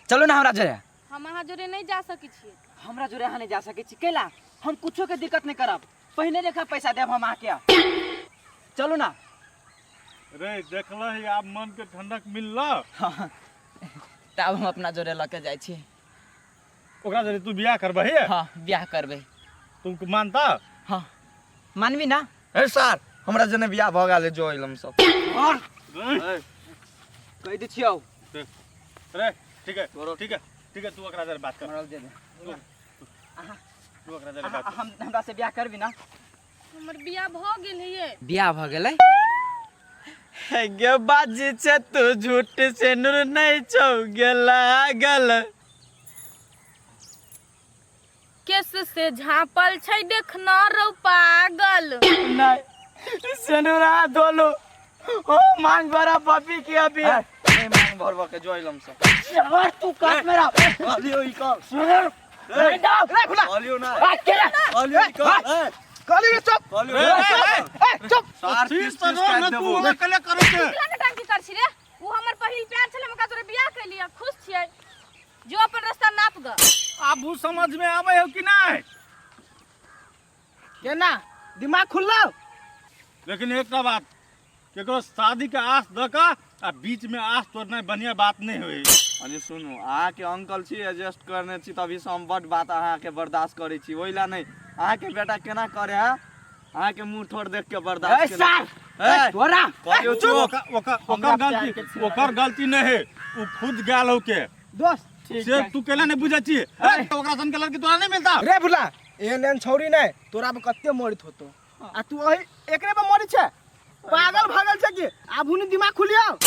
चलू ने हमरा जोरे। हम अहाँ जोरे नहीं जा सकै छियै। हमरा जोरे अहाँ नहि जा सकै छी कैला? हम कुछो के दिक्कत नहि करब, पहिने लेखा पैसा देब हम अहाँके, चलू ना। रे देखलही, आब मन के ठंडक मिलल। हाँ, तऽ आब हम अपना जोरे लऽ के जाइ छी। ओकरा जरे तू बियाह करबही? हाँ, बियाह करबै। तुमको मानता? हाँ, मानबी ना। हे सर, हमरा जने बियाह भऽ गेल है, जो अइल हम सब। और रे कहि दै छियौ। रे ठीक है, ठीक है, ठीक है, तू ओकरा जरे बात कर। मरल दे दे। तू ओकरा जरे बात कर। हम हमरा से बियाह करबी ना? हमर बियाह भऽ गेल है ये। बियाह भऽ गेलै? गे बाजी छै तू झूठ से नूर नहीं छौ गेला गल। केस से झाँपल छै देखना रौ पागल। नहीं सेनुरा धोलो ओ मांग भरा पपी के अभी। नहीं मांग भरबऽ के, जो अइल हम सब। और तू काट मेरा। कहलियौ ई कर। नहीं दाओ रे खुला। कहलियौ ना। आ केरा। कहलियौ ई कर। ए, कहली रे चुप। कहलियौ। रे, रे, ए चुप। सार तीस तीस पर तीस ना काटि तू देबौ। ओकरा कले करै छै। केना नौटंकी कर छी रे? उ हमर पहिल प्यार छलै, हम ओकरा तोरे बियाह कैलियै, खुश छियै, जो अपन रास्ता नाप ग। आब उ समझ में आबै हो कि नहीं? केना दिमाग खुललो? लेकिन एकटा बात, केकरो शादी के आस दऽ कऽ आ बीच में आस तोड़नाइ बढ़िया बात नहीं होई। अरे सुनू, अहाँके अंकल छी, एडजस्ट करने छी तभी से हम बड बात अहाँके बर्दाश्त करै छी, ओहि ला नहि अहाँके बेटा केना करे है, अहाँके मुँह ठोर देख के बर्दाश्त ए केने। सार ए, तोरा कहलियौ चुप। ओकर ओकर ओकर गलती, ओकर गलती नहीं है, उ खुद गेल हो के। दोस्त से तू केला नहीं बुझै छी? ए, ओकरा सन के लड़की तोरा नहीं मिलता। रे भुला, एहन एहन छौरी नहि तोरा पर कते मरित होतो आ तू अही एकरे पर मरी छै, पागल भागल छै कि? आब हुनी दिमाग खुलियो।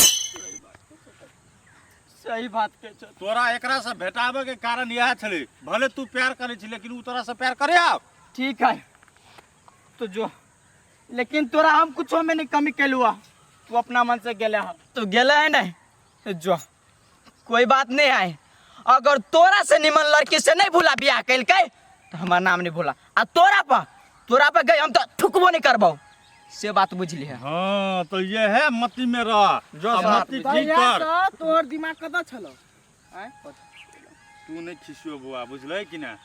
सही बात के छौ। तोरा एकरा से भेटाबे के कारण इएह छलै, भले तू प्यार करै छी लेकिन उ तोरा से प्यार करे आब। ठीक है तो जो, लेकिन तोरा हम कुछो में नहीं कमी केलुआ, तू अपना मन से गेले है तो गेले है, नहीं जो कोई बात नहीं है। अगर तोरा से निमन लड़की से नहीं भूला बियाह कैलकै तो हमार नाम नहीं भूला, आ तोरा पर गई हम तो थुकबो नहीं करबो, से बात बुझली है। हाँ तो ये है मती में रह जो आ साथ मती ठीक कर। तहियासँ तोहर दिमाग कतऽ छलौ? आँय? तू नहीं खिसियो बौआ, बुझलै कि ना?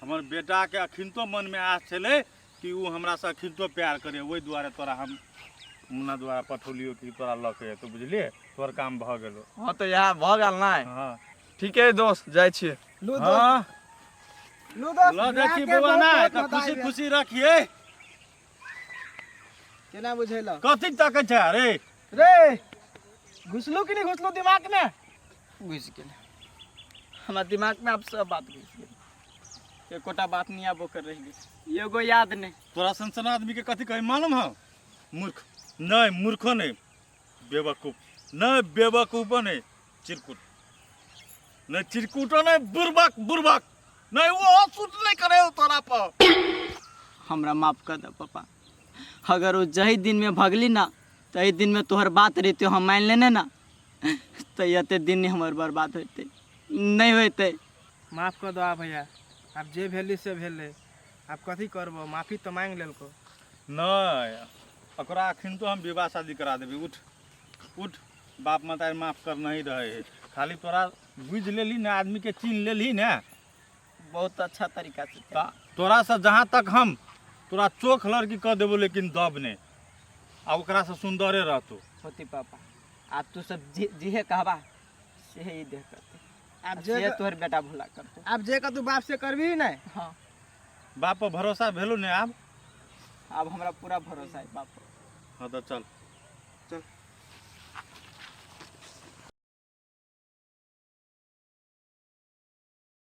हमर बेटा के अखिनतो मन में आस छलै कि उ हमरा से अखिनतो प्यार करे, ओहि दुआरे तोरा हम मुन्ना द्वारा पठौलियो कि तोरा लऽ के एतौ, बुझलियै? तोहर काम भऽ गेलो। हँ तऽ इएह भऽ गेल नहि? हाँ। ठीक है दोस्त, जाइ छियै। लू दोस्त। हाँ। लू दोस्त। लऽ जाइ छी बियाह के बौआ बहुत ना बहुत तऽ बधाई खुशी भेल। खुशी रखिए। केना बुझेलौ? कथी तकै छै अरे? रे घुसलू कि नहि घुसलू दिमाग में? घुसि गेल हमरा दिमाग में, आब सब बात घुसि गेल, एकोटा बात नहीं आबो कर रहि गेल, एगो याद नहीं। तोरा सन सन आदमी के कथी कही मालूम हौ? मूर्ख नहीं, मूर्खो नहीं, बेवकूफ नहीं, बेवकूफो नहीं, चिरकुट नहीं, चिरकुटो नहीं, बुरबक बुरबक नहीं वो सूट नहीं करे हो तोरा पर। हमरा माफ कर दे पापा, अगर वो जही दिन में भगली ना तही दिन में तोहर बात रहिते हम मान लेने ना तो एते दिन नहीं हमर बर्बाद होते नहीं होते। माफ कर दो आ भैया, आब जे भेली से भेलै, आब कथी करबो, माफी तो मांग लेलको। नहीं ओकरा अखन तो हम विवाह शादी करा देबी। उठ उठ, बाप मतारी माफ कर नहीं रहे है, खाली तोरा बुझ लेली ना, आदमी के चिन्ह लेली ना बहुत अच्छा तरीका से। तोरा से जहाँ तक हम तोरा चोख लड़की कह देबो लेकिन दब नहीं, आ ओकरा से सुंदरे रहतो। होती पापा, आब तू सब जिहे कहबा से ही देख करते। आब जे जे तोहर बेटा भोला करते। आब जे का तू बाप से करबी नहीं। हाँ बाप पर भरोसा भेलो नहीं आब? आब हमरा पूरा भरोसा है बाप पर। हाँ तो चल चल।